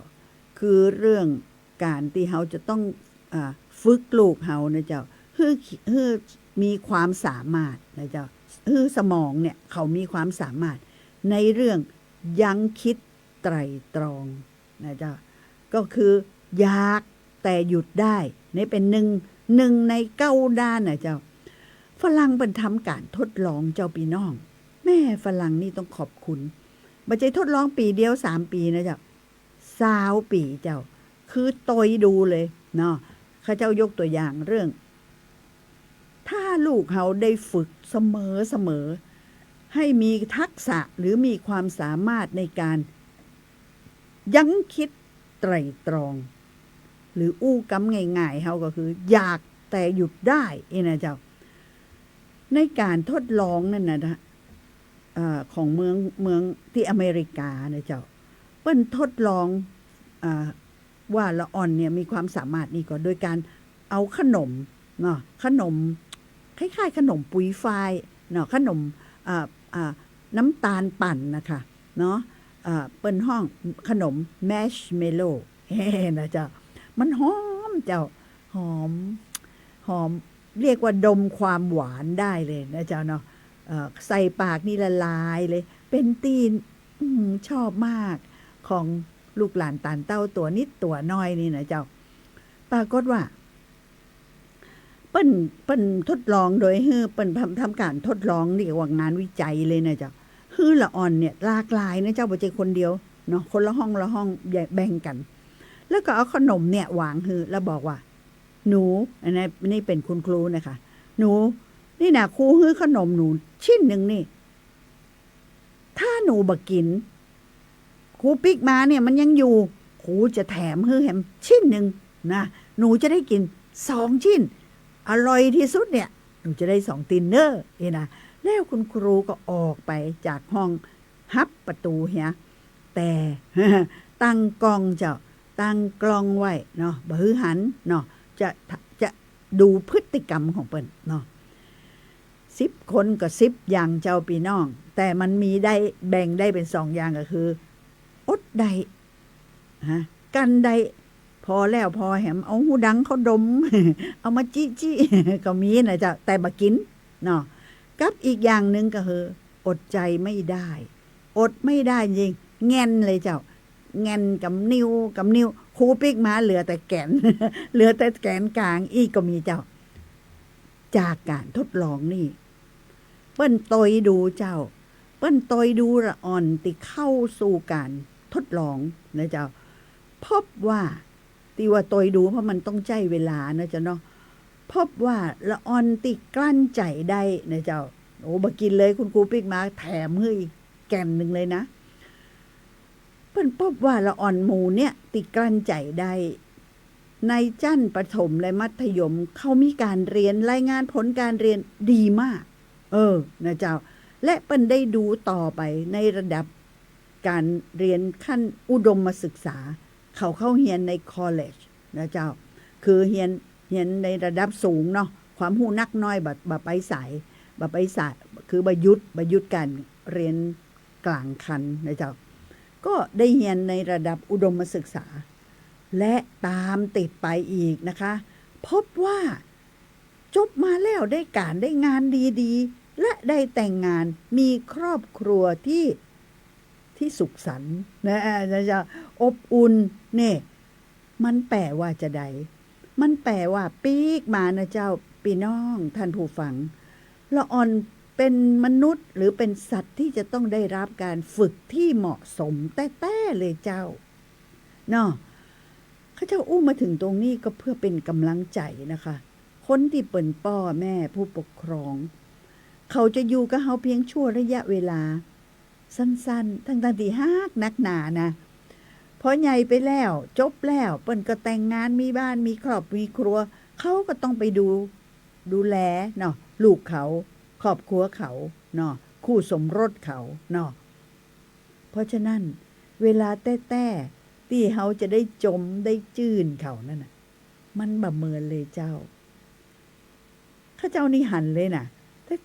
คือเรื่องก๋านตี้เฮาจะต้อง อ่า ฝึกลูกเฮานะเจ้า หื้อ หื้อมีความสามารถนะเจ้า หื้อสมองเนี่ยเขามีความสามารถในเรื่องยั้งคิดไตร่ตรองนะเจ้า ก็คืออยากแต่หยุดได้ นี่เป๋นนึ่ง นึ่งในเก้าด้านนะเจ้า ฝรั่งเปิ้นทำก๋านทดลองเจ้าปี้น้อง แม่ฝรั่งนี่ต้องขอบคุณ บ่ใจ้ทดลองปี๋เดียวสามปี๋นะเจ้า ซาวปี๋เจ้า คือตวยดูเลยเนาะ ข้าเจ้ายกตั๋วอย่างเรื่อง ถ้าลูกเฮาได้ฝึกเสมอเสมอ หื้อมีทักษะหรือมีความสามารถในก๋านยั้งคิดไตร่ตรอง หรืออู้กำง่ายๆ เฮาก็คืออยากแต่หยุดได้ อี้นะเจ้า ในก๋านทดลองนั่นนะ เอ่อ ของเมือง เมืองตี้อเมริกานะเจ้า เปิ้นทดลอง อ่า ว่าละอ่อนเนี่ยมีความสามารถนี่ก่อ โดยก๋านเอาขนมเนาะ ขนม คล้ายๆ ขนมปุยฝ้ายเนาะ ขนม อ่า อ่า น้ำตาลปั่นนะคะ เนาะ อ่า เปิ้นฮ้องขนมแมชเมลโล่ เฮ้ นะเจ้า มันหอมเจ้า หอม หอม เรียกว่าดมความหวานได้เลยนะเจ้าเนาะ เอ่อ ใส่ปากนี่ละลายเลย เป๋นตี้ อืม ชอบมาก ของลูกหลานต๋านเต้าตั๋วนิดตั๋วน้อยนี่นะเจ้า ปรากฏว่า เปิ้น เปิ้นทดลองโดยหื้อ เปิ้นทำ ทำก๋านทดลอง เรียกว่างานวิจัยเลยนะเจ้า หื้อละอ่อนเนี่ยหลากหลายนะเจ้า บ่ใจ้คนเดียวเนาะ คนละห้องละห้อง แบ่งกั๋น แล้วก็เอาขนมเนี่ยหว่างหื้อ แล้วบอกว่า หนู อันนี้ นี่เป๋นคุณครูนะคะ หนู นี่นะ ครูหื้อขนมหนูชิ้นนึ่งนี่ ถ้าหนูบ่กิ๋น ครูปิ๊กมาเนี่ยมันยังอยู่ ครูจะแถมหื้อแหมชิ้นนึ่งนะ หนูจะได้กิ๋นสองชิ้น อร่อยตี้สุดเนี่ย หนูจะได้สองติ่นเน้อ อี้นะ แล้วคุณครูก็ออกไปจากห้อง หับประตู๋เหีย แต่ ตั้งกล้องเจ้า ตั้งกล้องไว้เนาะ บ่หื้อหันเนาะ จะ จะดูพฤติกรรมของเปิ้นเนาะ สิบคนก็สิบอย่างเจ้าปี้น้อง แต่มันมีได้ แบ่งได้เป๋นสองอย่างก็คือ อดได้ ฮะ กั้นได้ ผ่อแล้วผ่อแหม เอาฮูดังเข้าดม เอามาจิจิ ก็มีนะเจ้า แต่บ่กิ๋นเนาะ กับอีกอย่างนึ่งก็คือ อดใจ๋ไม่ได้ อดไม่ได้จริง แง่นเลยเจ้า แง่นกำนิ้ว กำนิ้ว ครูปิ๊กมาเหลือแต่แก๋น เหลือแต่แก๋นก๋าง อี้ก็มีเจ้า จากก๋านทดลองนี่ เปิ้นตวยดูเจ้า เปิ้นตวยดูละอ่อนตี้เข้าสู่ก๋านทดลองนะเจ้า พบว่า ตี้ว่าตวยดู เพราะมันต้องใจ๊เวลานะเจ้าเนาะ พบว่าละอ่อนตี้กลั้นใจ๋ได้นะเจ้า โอ้ บ่กิ๋นเลย คุณครูปิ๊กมาแถมหื้ออีกแก๋นนึ่งเลยนะ เปิ้นพบว่าละอ่อนหมู่เนี่ยตี้กลั้นใจ๋ได้ ในชั้นประถมและมัธยม เขามีก๋านเฮียน รายงานผลก๋านเฮียนดีมาก เออ นะเจ้า และเปิ้นได้ดูต่อไปในระดับก๋านเฮียนขั้นอุดมศึกษา เขาเข้าเฮียนในคอลเลจนะเจ้า คือเฮียน เฮียนในระดับสูงเนาะ ความฮู้นักน้อย บ่ บ่ไปสาย บ่ไปสาย คือบ่หยุด บ่หยุดก๋านเฮียนก๋างขั้นนะเจ้า ก็ได้เฮียนในระดับอุดมศึกษา และต๋ามติดไปอีกนะคะ พบว่าจบมาแล้วได้ก๋านได้งานดีๆ และได้แต่งงาน มีครอบครัวตี้ ตี้สุขสันต์นะ นะเจ้า อบอุ่น เนี่ย มันแป๋ว่าจาใด มันแป๋ว่าปิ๊กมานะเจ้า ปี้น้องท่านผู้ฟัง ละอ่อนเป๋นมนุษย์หรือเป๋นสัตว์ตี้จะต้องได้ฮับก๋านฝึกตี้เหมาะสมแต๊ๆ เลยเจ้า เนาะ ข้าเจ้าอู้มาเถิงตรงนี้ก็เพื่อเป๋นก๋ำลังใจ๋นะคะ คนตี้เป๋นป้อแม่ผู้ปกครอง เขาจะอยู่กับเฮาเพียงชั่วระยะเวลาสั้นๆ ตังๆ ตี้ฮักนักหนานะ พอใหญ่ไปแล้ว จบแล้ว เปิ้นก็แต่งงาน มีบ้าน มีครอบ มีครัว เขาก็ต้องไปดู ดูแลเนาะ ลูกเขา ครอบครัวเขาเนาะ คู่สมรสเขาเนาะ เพราะฉะนั้น เวลาแต๊ๆ ตี้เฮาจะได้จม ได้จื้นเขานั่นน่ะ มันบ่เหมือนเลยเจ้า ข้าเจ้านี่หันเลยน่ะ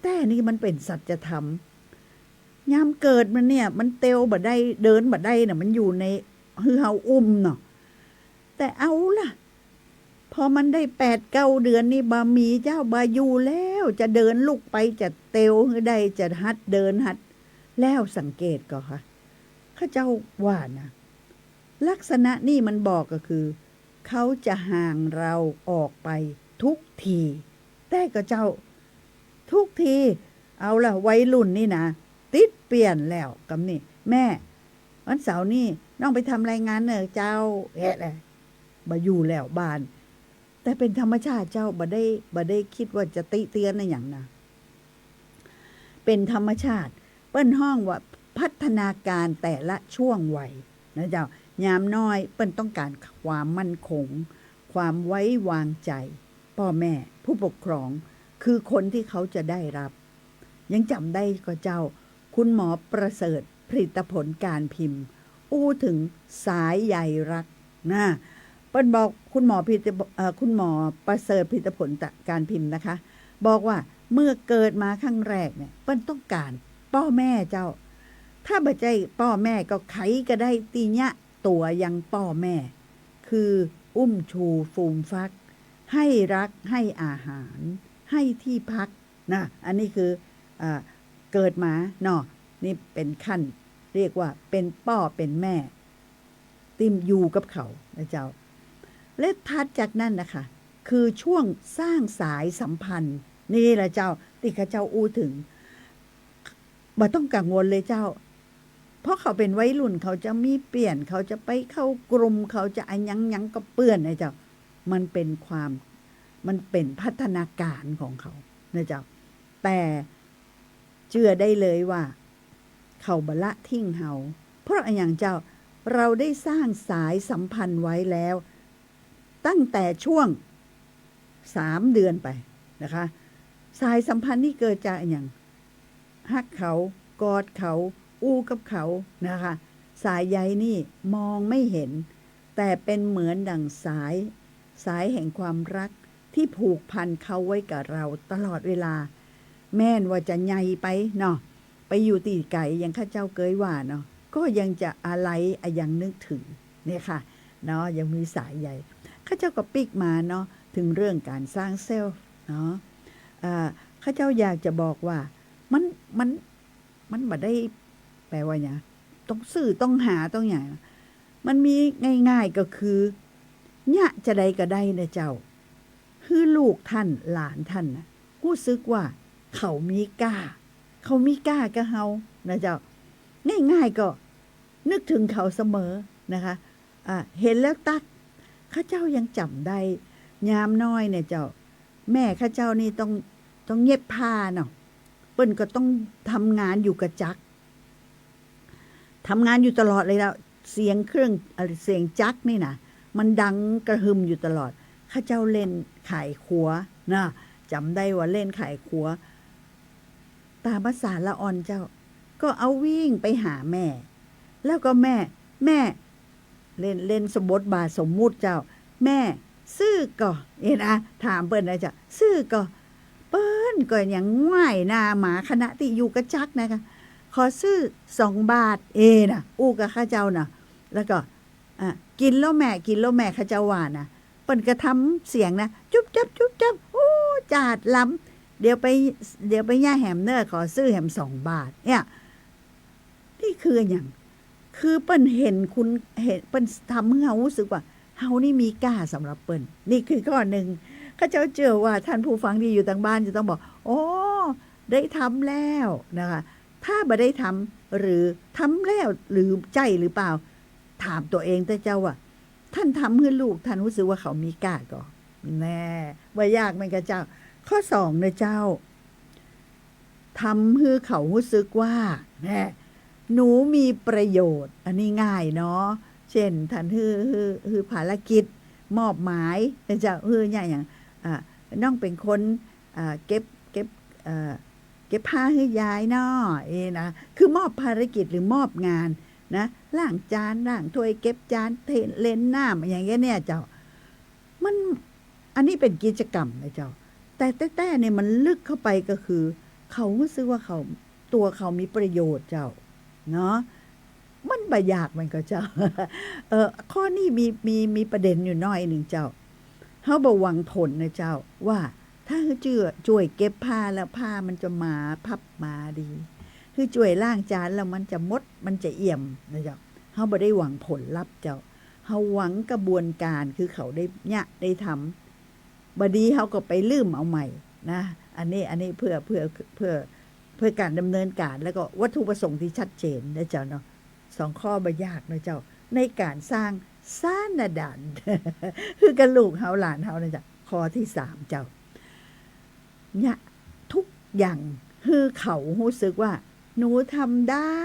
แต๊ๆ นี่มันเป๋นสัจธรรม ยามเกิดมาเนี่ย มันเตียวบ่ได้ เดินบ่ได้น่ะ มันอยู่ในหื้อเฮาอุ้มเนาะ แต่เอาล่ะ พอมันได้แปดเก้าเดือนนี่บ่มีเจ้า บ่อยู่แล้ว จะเดินลุกไป จะเตียวหื้อได้ จะหัดเดินหัด แล้วสังเกตก่อค่ะ ข้าเจ้าว่านะ ลักษณะนี่มันบอกก็คือ เขาจะห่างเราออกไปทุกที แต่ก็เจ้า ทุกที เอาล่ะ วัยรุ่นนี่นะ ติดเปลี่ยนแล้วกำนี้ แม่ วันเสาร์นี่น้องไปทำรายงานเน่อเจ้า แอะแหละ บ่อยู่แล้วบ้าน แต่เป๋นธรรมชาติเจ้า บ่ได้ บ่ได้กึ๊ดว่าจะติเตียนอะหยังนะ เป๋นธรรมชาติ เปิ้นฮ้องว่าพัฒนาการแต่ละช่วงวัยนะเจ้า ยามน้อยเปิ้นต้องก๋านความมั่นคง ความไว้วางใจ๋ ป้อแม่ ผู้ปกครอง คือคนตี้เขาจะได้รับ ยังจ๋ำได้ก่อเจ้า คุณหมอประเสริฐ ผลิตผลการพิมพ์ อู้เถิงสายใยรักนะ เปิ้นบอก คุณหมอผลิต เอ่อ คุณหมอประเสริฐ ผลิตผลการพิมพ์นะคะ บอกว่าเมื่อเกิดมาครั้งแรกเนี่ย เปิ้นต้องก๋านป้อแม่เจ้า ถ้าบ่ใจ้ป้อแม่ก็ใผก็ได้ตี้เยียะตั๋วยังป้อแม่ คืออุ้มชูฟูมฟัก ให้รัก ให้อาหาร ให้ที่พักนะ อันนี้คือ อ่า เกิดมาเนาะ นี่เป๋นขั้น เรียกว่าเป๋นป้อเป๋นแม่ ตี้อยู่กับเขานะเจ้า และถัดจากนั้นนะคะ คือช่วงสร้างสายสัมพันธ์ นี่แหละเจ้า ตี้ข้าเจ้าอู้เถิง บ่ต้องกังวลเลยเจ้า เพราะเขาเป๋นวัยรุ่น เขาจะมีเปลี่ยน เขาจะไปเข้ากลุ่ม เขาจะอะหยังหยังก็เปื้อนนะเจ้า มันเป๋นความ มันเป๋นพัฒนาการของเขานะเจ้า แต่เจื้อได้เลยว่า เขาบ่ละทิ้งเฮา เพราะอะหยังเจ้า เราได้สร้างสายสัมพันธ์ไว้แล้ว ตั้งแต่ช่วงสามเดือนไปนะคะ สายสัมพันธ์นี่เกิดจากอะหยัง ฮักเขา กอดเขา อู้กับเขานะคะ สายใยนี่มองไม่เห็น แต่เป๋นเหมือนดั่งสาย สายแห่งความรักที่ผูกพันเขาไว้กับเราตลอดเวลา แม้นว่าจะใหญ่ไปเนาะ ไปอยู่ตี้ไก๋ อย่างข้าเจ้าเกยว่าเนาะ ก็ยังจะอาลัย อะยังนึกถึง เนี่ยค่ะ เนาะ ยังมีสายใย ข้าเจ้าก็ปิ๊กมาเนาะ เถิงเรื่องก๋านสร้างเซลล์เนาะ อ่า ข้าเจ้าอยากจะบอกว่า มัน มัน มันบ่ได้ แปลว่าหยัง ต้องซื้อ ต้องหา ต้องหยัง มันมีง่ายๆ ก็คือ เยียะจาใดก็ได้นะเจ้า หื้อลูกต้าน หลานต้านน่ะ ฮู้สึกว่าเขามีก้า เขามีก้ากับเฮานะเจ้า ง่ายๆ ก็นึกเถิงเขาเสมอนะคะ อ่า เห็นแล้วตั๊ก ข้าเจ้ายังจ๋ำได้ ยามน้อยเนี่ยเจ้า แม่ข้าเจ้านี่ต้อง ต้องเย็บผ้าเนาะ เปิ้นก็ต้องทำงานอยู่กับจักร ทำงานอยู่ตลอดเลยแล้ว เสียงเครื่อง เอ่อ เสียงจักรนี่นะ มันดังกระหึ่มอยู่ตลอด ข้าเจ้าเล่นไขว่ครัวนะ จ๋ำได้ว่าเล่นไขว่ครัว ต๋ามภาษาละอ่อนเจ้า ก็เอาวิ่งไปหาแม่ แล้วก็แม่ แม่ เล่น เล่นสมบทบาทสมมุติเจ้า แม่ ซื้อก่อ เห็นอะ ถามเปิ้นนะเจ้า ซื้อก่อ เปิ้นก็ยังหงายหน้ามา ขณะตี้อยู่กับจักรนะคะ ขอซื้อสองบาท เอนะ อู้กับข้าเจ้านะ แล้วก็ อ่ะ กิ๋นแล้วแม่ กิ๋นแล้วแม่ ข้าเจ้าว่านะ เปิ้นก็ทำเสียงนะ จุ๊บจับ จุ๊บจับ โอ้ จาดล้ำ เดี๋ยวไป เดี๋ยวไปเยียะแหมเน่อ ขอซื้อแหมสองบาท เนี่ย นี่คืออะหยัง คือเปิ้นเห็นคุณ เห็น เปิ้นทำหื้อเฮาฮู้สึกว่า เฮานี่มีก้าสำหรับเปิ้น นี่คือข้อนึ่ง ข้าเจ้าเจื้อว่าต้านผู้ฟังตี้อยู่ตางบ้านจะต้องบอก โอ้ ได้ทำแล้วนะคะ ถ้าบ่ได้ทำ หรือทำแล้ว หรือใจ้หรือเปล่า ถามตั๋วเองเต๊อะเจ้าว่า ต้านทำหื้อลูกต้านฮู้สึกว่าเขามีก้าก่อ แน่ บ่ยากแม่นก่อเจ้า ข้อสองนะเจ้า ทำหื้อเขาฮู้สึกว่า แน่ หนูมีประโยชน์ อันนี้ง่ายเนาะ เจ้น ต้านหื้อ หื้อ หื้อภารกิจ มอบหมายนะเจ้า หื้อเนี่ยอย่าง อ่า น้องเป๋นคน อ่า เก็บ เก็บ เอ่อ เก็บผ้าหื้อยายเนาะ เอนะ คือมอบภารกิจหรือมอบงานนะ ล้างจาน ล้างถ้วย เก็บจาน เท เล่นน้ำ อย่างเงี้ยเนี่ยเจ้า มัน อันนี้เป๋นกิจกรรมนะเจ้า แต่แต๊ๆ เนี่ยมันลึกเข้าไปก็คือ เขาฮู้สึกว่าเขา ตั๋วเขามีประโยชน์เจ้า เนาะ มันบ่ยากมันก็เจ้า เอ่อ ข้อนี้มี มี มีประเด็นอยู่หน้อยนึ่งเจ้า เฮาบ่หวังผลนะเจ้า ว่าถ้าหื้อจ้วย จ้วยเก็บผ้าแล้วผ้ามันจะหมาพับหมาดี หื้อจ้วยล้างจานแล้วมันจะหมด มันจะเอี่ยมนะเจ้า เฮาบ่ได้หวังผลลัพธ์เจ้า เฮาหวังกระบวนการ คือเขาได้เยียะได้ทำ บ่ดีเฮาก็ไปลืมเอาใหม่นะ อันนี้ อันนี้เพื่อ เพื่อ เพื่อ เพื่อก๋านดำเนินการ แล้วก็วัตถุประสงค์ที่ชัดเจนนะเจ้าเนาะ สองข้อบ่ยากนะเจ้า ในก๋านสร้างสานดาน หื้อกับลูกเฮาหลานเฮานะเจ้า ข้อที่สามเจ้า เยียะทุกอย่าง หื้อเขาฮู้สึกว่า หนูทำได้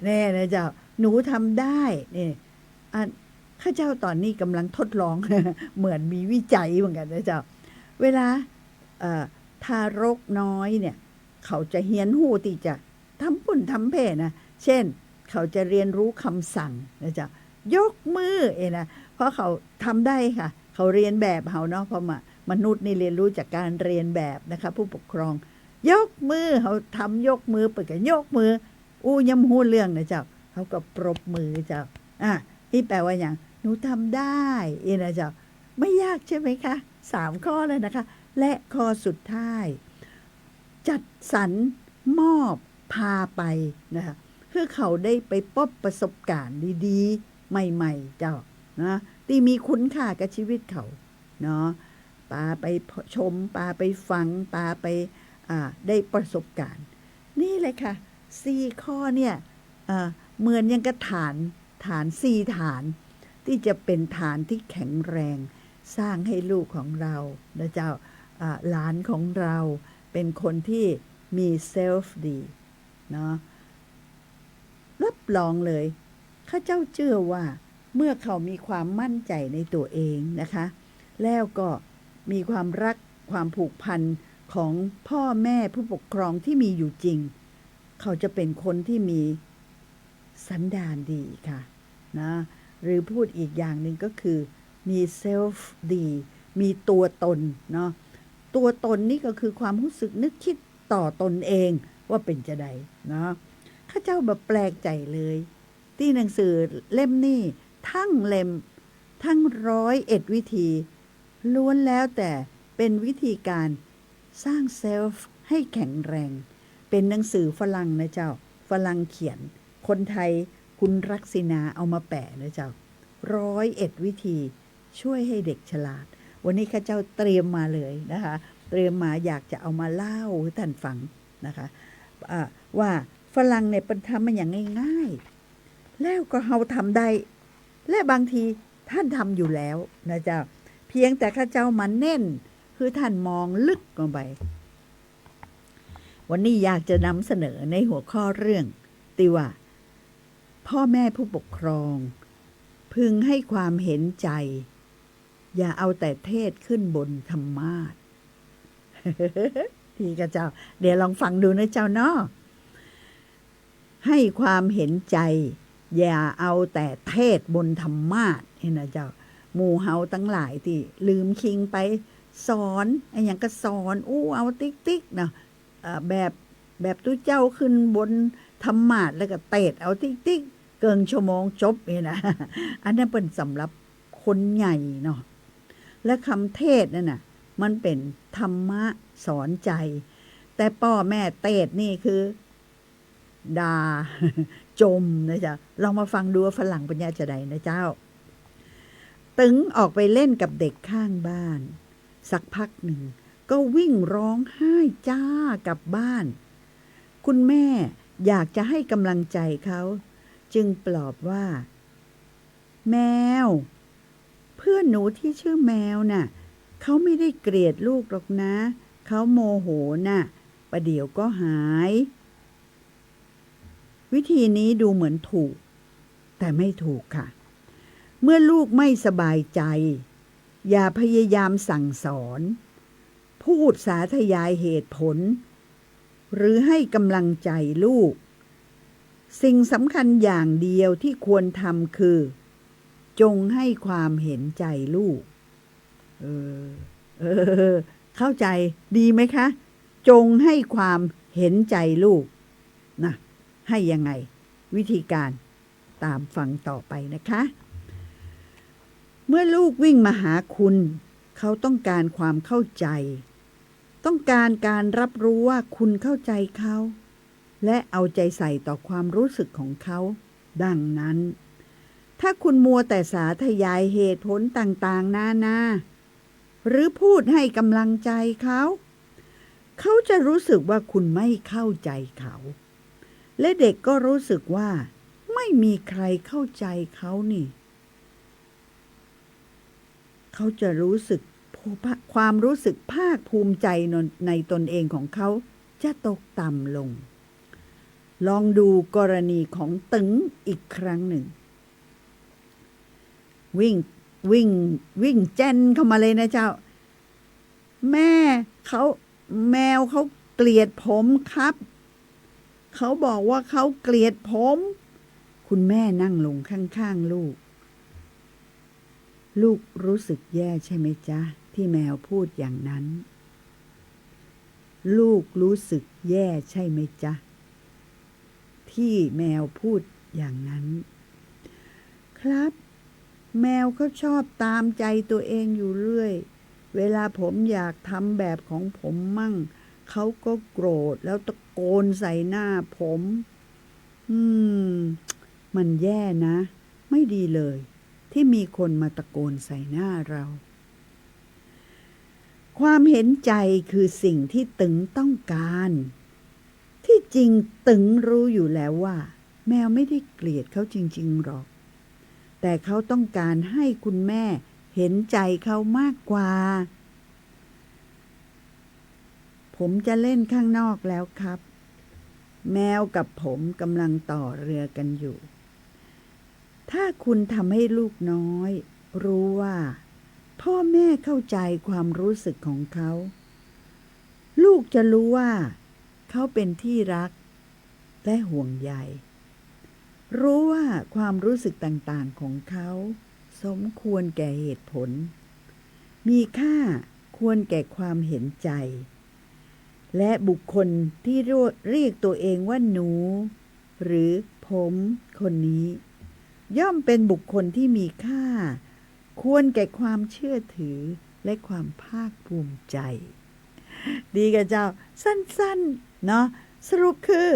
แน่นะเจ้า หนูทำได้ นี่ อัน ข้าเจ้าต๋อนนี้ก่ำลังทดลอง เหมือนมีวิจัยเหมือนกั๋นนะเจ้า เวลา เอ่อ ทารกน้อยเนี่ย เขาจะเฮียนฮู้ตี้จะทำปุ้นทำเพ่นะ เช่น เขาจะเรียนรู้กำสั่งนะเจ้า ยกมือ เอ้ยนะ เพราะเขาทำได้ค่ะ เขาเรียนแบบเฮาเนาะ เพราะมะ มนุษย์นี่เรียนรู้จากการเรียนแบบนะคะ ผู้ปกครอง ยกมือ เขาทำยกมือ เปิ้นก็ยกมือ อู้ยังบ่ฮู้เรื่องนะเจ้า เขาก็ปรบมือเจ้า อ่ะ นี่แปลว่าหยัง หนูทำได้ เอ้ยนะเจ้า ไม่ยากใช่ไหมคะ สามข้อเลยนะคะ และข้อสุดท้าย จัดสรรมอบพาไปนะคะ หื้อเขาได้ไปปบประสบก๋ารณ์ดีๆ ใหม่ๆ เจ้า นะ ตี้มีคุณค่ากับชีวิตเขา เนาะ ปาไปชม ปาไปฟัง ปาไป อ่า ได้ประสบก๋ารณ์ นี่เลยค่ะ สี่ข้อเนี่ย เอ่อ เหมือนอย่างกับฐาน ฐานสี่ฐาน ตี้จะเป๋นฐานที่แข็งแรง สร้างให้ลูกของเรานะเจ้า อ่า หลานของเราเป๋นคนที่มีเซลฟ์ดี เนาะ รับรองเลย ข้าเจ้าเจื้อว่าเมื่อเขามีความมั่นใจ๋ในตั๋วเองนะคะ แล้วก็มีความรัก ความผูกพันของพ่อแม่ผู้ปกครองที่มีอยู่จริง เขาจะเป๋นคนที่มีสันดานดีค่ะ นะ หรือพูดอีกอย่างนึ่งก็คือ มีเซลฟ์ดี มีตั๋วตนเนาะ ตั๋วตนนี่ก็คือความฮู้สึกนึกคิดต่อตนเองว่าเป๋นจาใดเนาะ ข้าเจ้าบ่แปลกใจ๋เลย ตี้หนังสือเล่มนี้ทั้งเล่ม ทั้งร้อยเอ็ดวิธี ล้วนแล้วแต่เป๋นวิธีการสร้างเซลฟ์ให้แข็งแรง เป๋นหนังสือฝรั่งนะเจ้า ฝรั่งเขียน คนไทยคุณรักษิณาเอามาแปลนะเจ้า ร้อยเอ็ดวิธีช่วยให้เด็กฉลาด วันนี้ข้าเจ้าเตรียมมาเลยนะคะ เตรียมมาอยากจะเอามาเล่าหื้อต้านฟังนะคะ อ่า ว่าฝรั่งเนี่ยเปิ้นทำมาอย่างง่ายๆ แล้วก็เฮาทำได้ และบางทีต้านทำอยู่แล้วนะเจ้า เพียงแต่ข้าเจ้ามาเน้นหื้อต้านมองลึกลงไป วันนี้อยากจะนำเสนอในหัวข้อเรื่องตี้ว่า พ่อแม่ผู้ปกครอง พึงให้ความเห็นใจ๋ อย่าเอาแต่เทศน์ขึ้นบนธรรมาสน์ ดีก่ะเจ้า เดี๋ยวลองฟังดูนะเจ้าเนาะ ให้ความเห็นใจ๋ อย่าเอาแต่เทศน์บนธรรมาสน์ หันก่ะเจ้า หมู่เฮาตังหลายตี้ลืมคิงไปสอน อะหยังก็สอน อู้เอาติ๊กๆ เนาะ เอ่อ แบบ แบบตุ๊เจ้าขึ้นบนธรรมาสน์แล้วก็เตศน์เอาติ๊กๆ เกิ่งชั่วโมงจบนี่นะ อันนั้นเปิ้นสำหรับคนใหญ่เนาะ และกำเทศน์นั่นน่ะ มันเป๋นธรรมะสอนใจ๋ แต่ป้อแม่เตศน์นี่คือ ด่า จ่มนะเจ้า ลองมาฟังดูว่าฝรั่งเปิ้นเยียะจาใดนะเจ้า ตึงออกไปเล่นกับเด็กข้างบ้าน สักพักหนึ่งก็วิ่งร้องไห้จ้ากลับบ้าน คุณแม่อยากจะให้กำลังใจเขา จึงปลอบว่า แมว เพื่อนหนูที่ชื่อแมวน่ะ เขาไม่ได้เกลียดลูกหรอกนะ เขาโมโหน่ะ ประเดี๋ยวก็หาย วิธีนี้ดูเหมือนถูก แต่ไม่ถูกค่ะ เมื่อลูกไม่สบายใจ อย่าพยายามสั่งสอน พูดสาธยายเหตุผล หรือให้กำลังใจลูก สิ่งสำคัญอย่างเดียวที่ควรทำคือ จงให้ความเห็นใจลูก เออ เออ เข้าใจ ดีไหมคะ จงให้ความเห็นใจลูก นะ ให้ยังไง วิธีการ ตามฟังต่อไปนะคะ เมื่อลูกวิ่งมาหาคุณ เขาต้องการความเข้าใจ ต้องการการรับรู้ว่าคุณเข้าใจเขา และเอาใจใส่ต่อความรู้สึกของเขา ดังนั้น ถ้าคุณมัวแต่สาธยายเหตุผลต่างๆ นานา หรือพูดให้กำลังใจเขา เขาจะรู้สึกว่าคุณไม่เข้าใจเขา และเด็กก็รู้สึกว่าไม่มีใครเข้าใจเขานี่ เขาจะรู้สึก ความรู้สึกภาคภูมิใจในตนเองของเขาจะตกต่ำลง ลองดูกรณีของตึงอีกครั้งหนึ่ง วิ่ง วิ่ง วิ่งแจ้นเข้ามาเลยนะเจ้า แม่ เขา แมวเขาเกลียดผมครับ เขาบอกว่าเขาเกลียดผม คุณแม่นั่งลงข้างๆ ลูก ลูกรู้สึกแย่ใช่ไหมจ๊ะ ที่แมวพูดอย่างนั้น ลูกรู้สึกแย่ใช่ไหมจ๊ะ ที่แมวพูดอย่างนั้น ครับ แมวเขาชอบตามใจตัวเองอยู่เรื่อย เวลาผมอยากทำแบบของผมมั่ง เขาก็โกรธแล้วตะโกนใส่หน้าผม อืม มันแย่นะ ไม่ดีเลย ที่มีคนมาตะโกนใส่หน้าเรา ความเห็นใจคือสิ่งที่ตึงต้องการ ที่จริงตึงรู้อยู่แล้วว่า แมวไม่ได้เกลียดเขาจริงๆ หรอก แต่เขาต้องการให้คุณแม่เห็นใจเขามากกว่า ผมจะเล่นข้างนอกแล้วครับ แมวกับผมกำลังต่อเรือกันอยู่ ถ้าคุณทำให้ลูกน้อยรู้ว่าพ่อแม่เข้าใจความรู้สึกของเขา ลูกจะรู้ว่าเขาเป็นที่รักและห่วงใย รู้ว่าความรู้สึกต่างๆ ของเขาสมควรแก่เหตุผล มีค่าควรแก่ความเห็นใจ และบุคคลที่เรียกตัวเองว่าหนู หรือผมคนนี้ ย่อมเป็นบุคคลที่มีค่า ควรแก่ความเชื่อถือและความภาคภูมิใจ ดีกะเจ้า สั้นๆ เนาะ สรุปคือ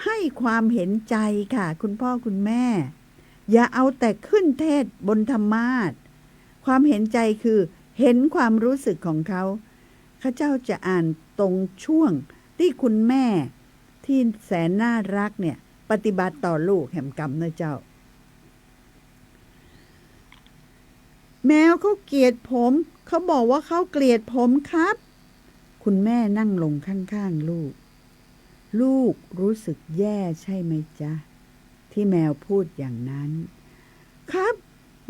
ให้ความเห็นใจค่ะ คุณพ่อคุณแม่ อย่าเอาแต่ขึ้นเทศน์บนธรรมาสน์ ความเห็นใจคือเห็นความรู้สึกของเขา ข้าเจ้าจะอ่านตรงช่วงที่คุณแม่ที่แสนน่ารักเนี่ย ปฏิบัติต่อลูกแหมกำนะเจ้า แมวเขาเกลียดผม เขาบอกว่าเขาเกลียดผมครับ คุณแม่นั่งลงข้างๆ ลูก ลูกรู้สึกแย่ใช่ไหมจ๊ะ ที่แมวพูดอย่างนั้น ครับ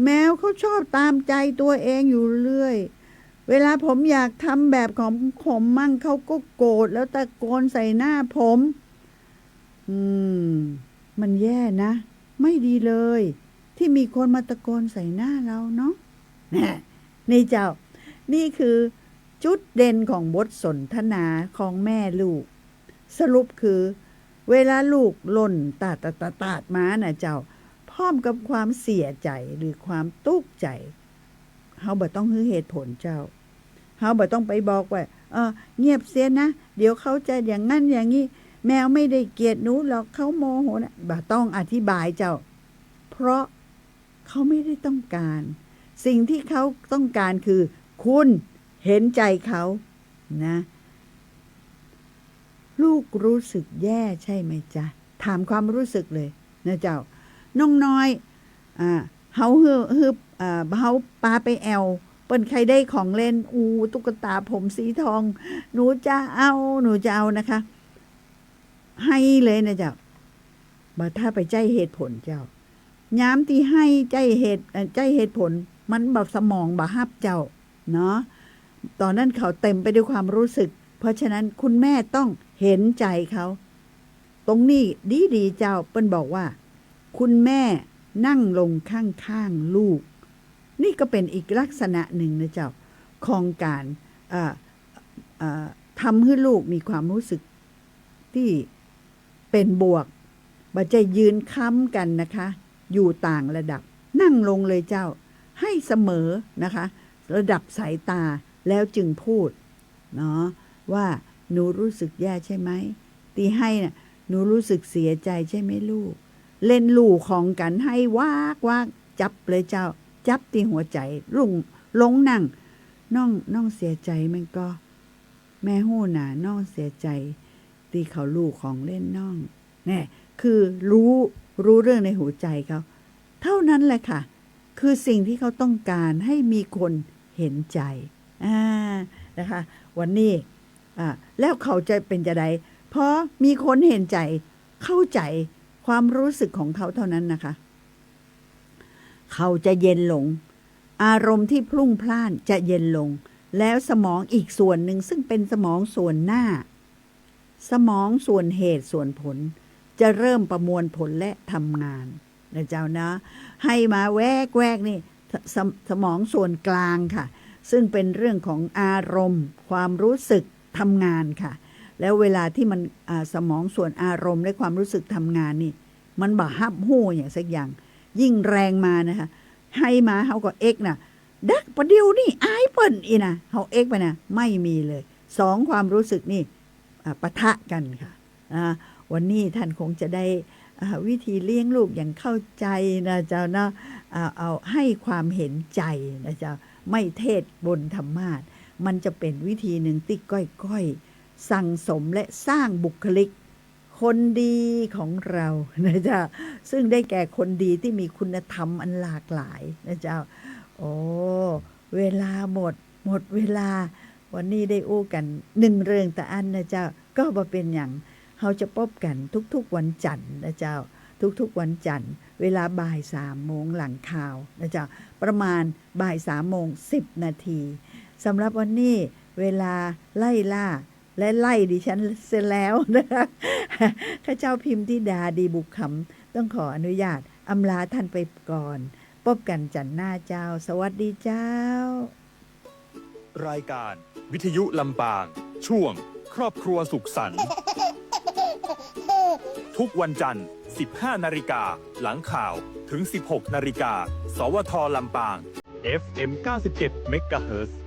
แมวเขาชอบตามใจตัวเองอยู่เรื่อย เวลาผมอยากทำแบบของผมมั่ง เขาก็โกรธแล้วตะโกนใส่หน้าผม อืม มันแย่นะ ไม่ดีเลย ที่มีคนมาตะโกนใส่หน้าเราเนาะ แน่ นี่เจ้า นี่คือจุดเด่นของบทสนทนาของแม่ลูก สรุปคือ เวลาลูกหล่นตาดๆๆๆ มานะเจ้า พร้อมกับความเสียใจหรือความตุ๊กใจ เฮาบ่ต้องหื้อเหตุผลเจ้า เฮาบ่ต้องไปบอกว่า เออ เงียบเสียนะ เดี๋ยวเขาจะอย่างงั้นอย่างงี้ แมวไม่ได้เกลียดหนูหรอก เขาโมโหนะ บ่ต้องอธิบายเจ้า เพราะเขาไม่ได้ต้องการ สิ่งที่เขาต้องการคือคุณเห็นใจเขานะ ลูกรู้สึกแย่ใช่ไหมจ๊ะ ถามความรู้สึกเลยนะเจ้า น้องน้อย อ่า เฮาหื้อ หื้อ อ่า เฮาปาไปแอ่ว เปิ้นใค่ได้ของเล่น อู ตุ๊กตาผมสีทอง หนูจะเอา หนูจะเอานะคะ ไห้เลยนะเจ้า บ่ถ้าไปใจ๊เหตุผลเจ้า ยามตี้ไห้ใจ๊เหตุ เอ่อ ใจ๊เหตุผล มันบ่ สมองบ่ฮับเจ้า เนาะ ต๋อนนั้นเขาเต็มไปด้วยความรู้สึก เพราะฉะนั้นคุณแม่ต้องเห็นใจเขา ตรงนี้ดีๆ เจ้า เปิ้นบอกว่า คุณแม่นั่งลงข้างๆ ลูก นี่ก็เป็นอีกลักษณะหนึ่งนะเจ้า ของการ อ่า อ่า ทำหื้อลูกมีความรู้สึกตี้เป๋นบวก บ่ใจ้ยืนค้ำกั๋นนะคะ อยู่ต่างระดับ นั่งลงเลยเจ้า ให้เสมอนะคะ ระดับสายตา แล้วจึงพูดเนาะ ว่า "หนูรู้สึกแย่ใช่ไหม ตี้หื้อน่ะ หนูรู้สึกเสียใจใช่ไหมลูก" เล่นลู่ของกั๋นหื้อวากวาก จับเลยเจ้า จับตี้หัวใจ๋ ลุง ลงนั่ง "น้อง น้องเสียใจ๋แม่นก่อ แม่ฮู้นา น้องเสียใจ๋ ตี้เขาลู่ของเล่นน้อง" แน่ คือรู้ รู้เรื่องในหัวใจ๋เขา เท่านั้นแหละค่ะ คือสิ่งที่เขาต้องการ หื้อมีคนเห็นใจ๋ อ่า นะคะ วันนี้ อ่า แล้วเขาจะเป๋นจาใด พอมีคนเห็นใจ๋ เข้าใจ๋ความรู้สึกของเขาเท่านั้นนะคะ เขาจะเย็นลง อารมณ์ที่พลุ่งพล่านจะเย็นลง แล้วสมองอีกส่วนหนึ่งซึ่งเป๋นสมองส่วนหน้า สมองส่วนเหตุส่วนผล จะเริ่มประมวลผลและทำงานนะเจ้านะ หื้อมาแวกๆ นี่ ส- สมองส่วนกลางค่ะ ซึ่งเป๋นเรื่องของอารมณ์ ความรู้สึกทำงานค่ะ แล้วเวลาที่มัน อ่า สมองส่วนอารมณ์และความรู้สึกทำงานนี่ มันบ่ฮับฮู้หยังสักอย่าง ยิ่งแรงมานะคะ หื้อมาเฮาก็เอ็กนะ ดักประเดี๋ยวนี้อายเปิ้นอี้นะ เฮาเอ็กไปนะ ไม่มีเลย สองความรู้สึกนี่ อ่า ปะทะกั๋นค่ะ อ่า วันนี้ต้านคงจะได้ อ่า วิธีเลี้ยงลูกอย่างเข้าใจ๋นะเจ้าเนาะ อ่า เอาหื้อความเห็นใจ๋นะเจ้า ไม่เทศน์บนธรรมาสน์ มันจะเป๋นวิธีหนึ่งตี้ก้อยๆ สั่งสมและสร้างบุคลิก คนดีของเรานะเจ้า ซึ่งได้แก่คนดีตี้มีคุณธรรมอันหลากหลายนะเจ้า โอ้ เวลาหมด หมดเวลา วันนี้ได้อู้กั๋นนึ่งเรื่องตะอั้นนะเจ้า ก็บ่เป๋นหยัง เฮาจะปบกั๋นทุกๆ วันจั๋นทร์นะเจ้า ทุกๆ วันจั๋นทร์ เวลาบ่ายสามโมงหลังข่าวนะเจ้า ประมาณบ่ายสามโมงสิบนาที สำหรับวันนี้เวลาไล่ล่า และไล่ดิฉันเสียแล้วนะคะ ข้าเจ้าพิมธิดา ดีบุกขำ ต้องขออนุญาตอำลาท่านไปก่อน ปบกั๋นจั๋นทร์หน้าเจ้า สวัสดีเจ้า รายการวิทยุลำปาง ช่วงครอบครัวสุขสันต์ ทุกวันจันทร์ สิบห้านาฬิกา หลังข่าว ถึง สิบหกนาฬิกา สวท ลำปาง เอฟเอ็ม เก้าสิบเจ็ดเมกะเฮิรตซ์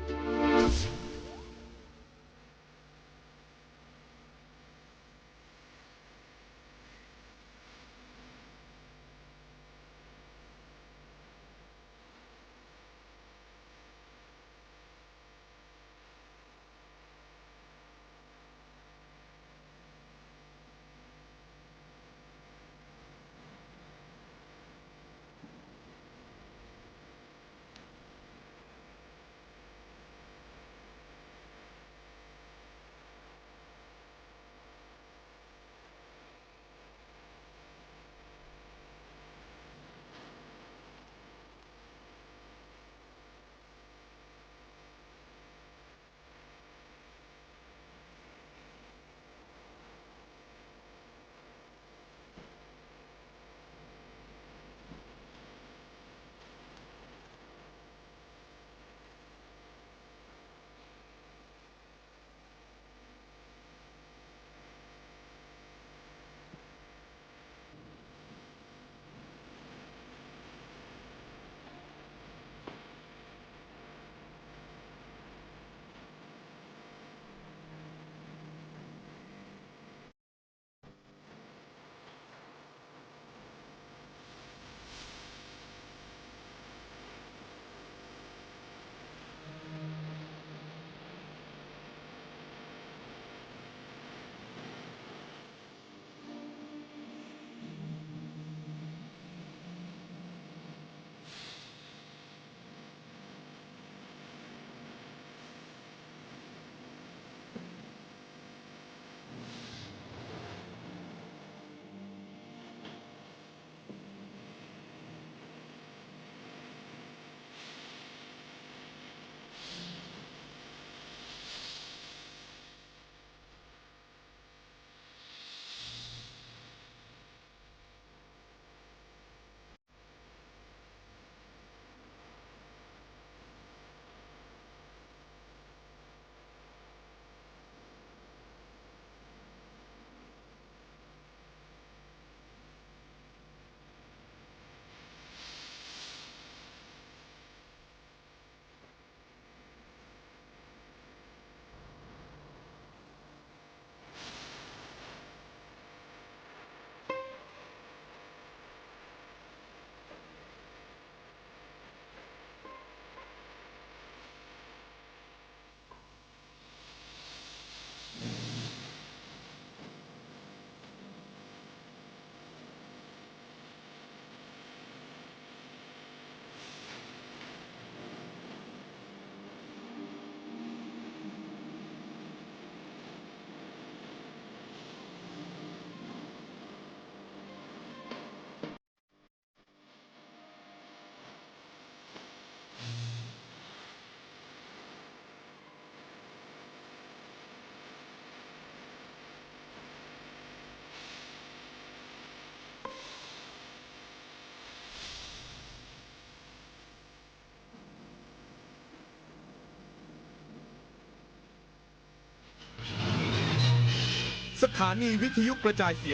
สถานีวิทยุกระจายเสียง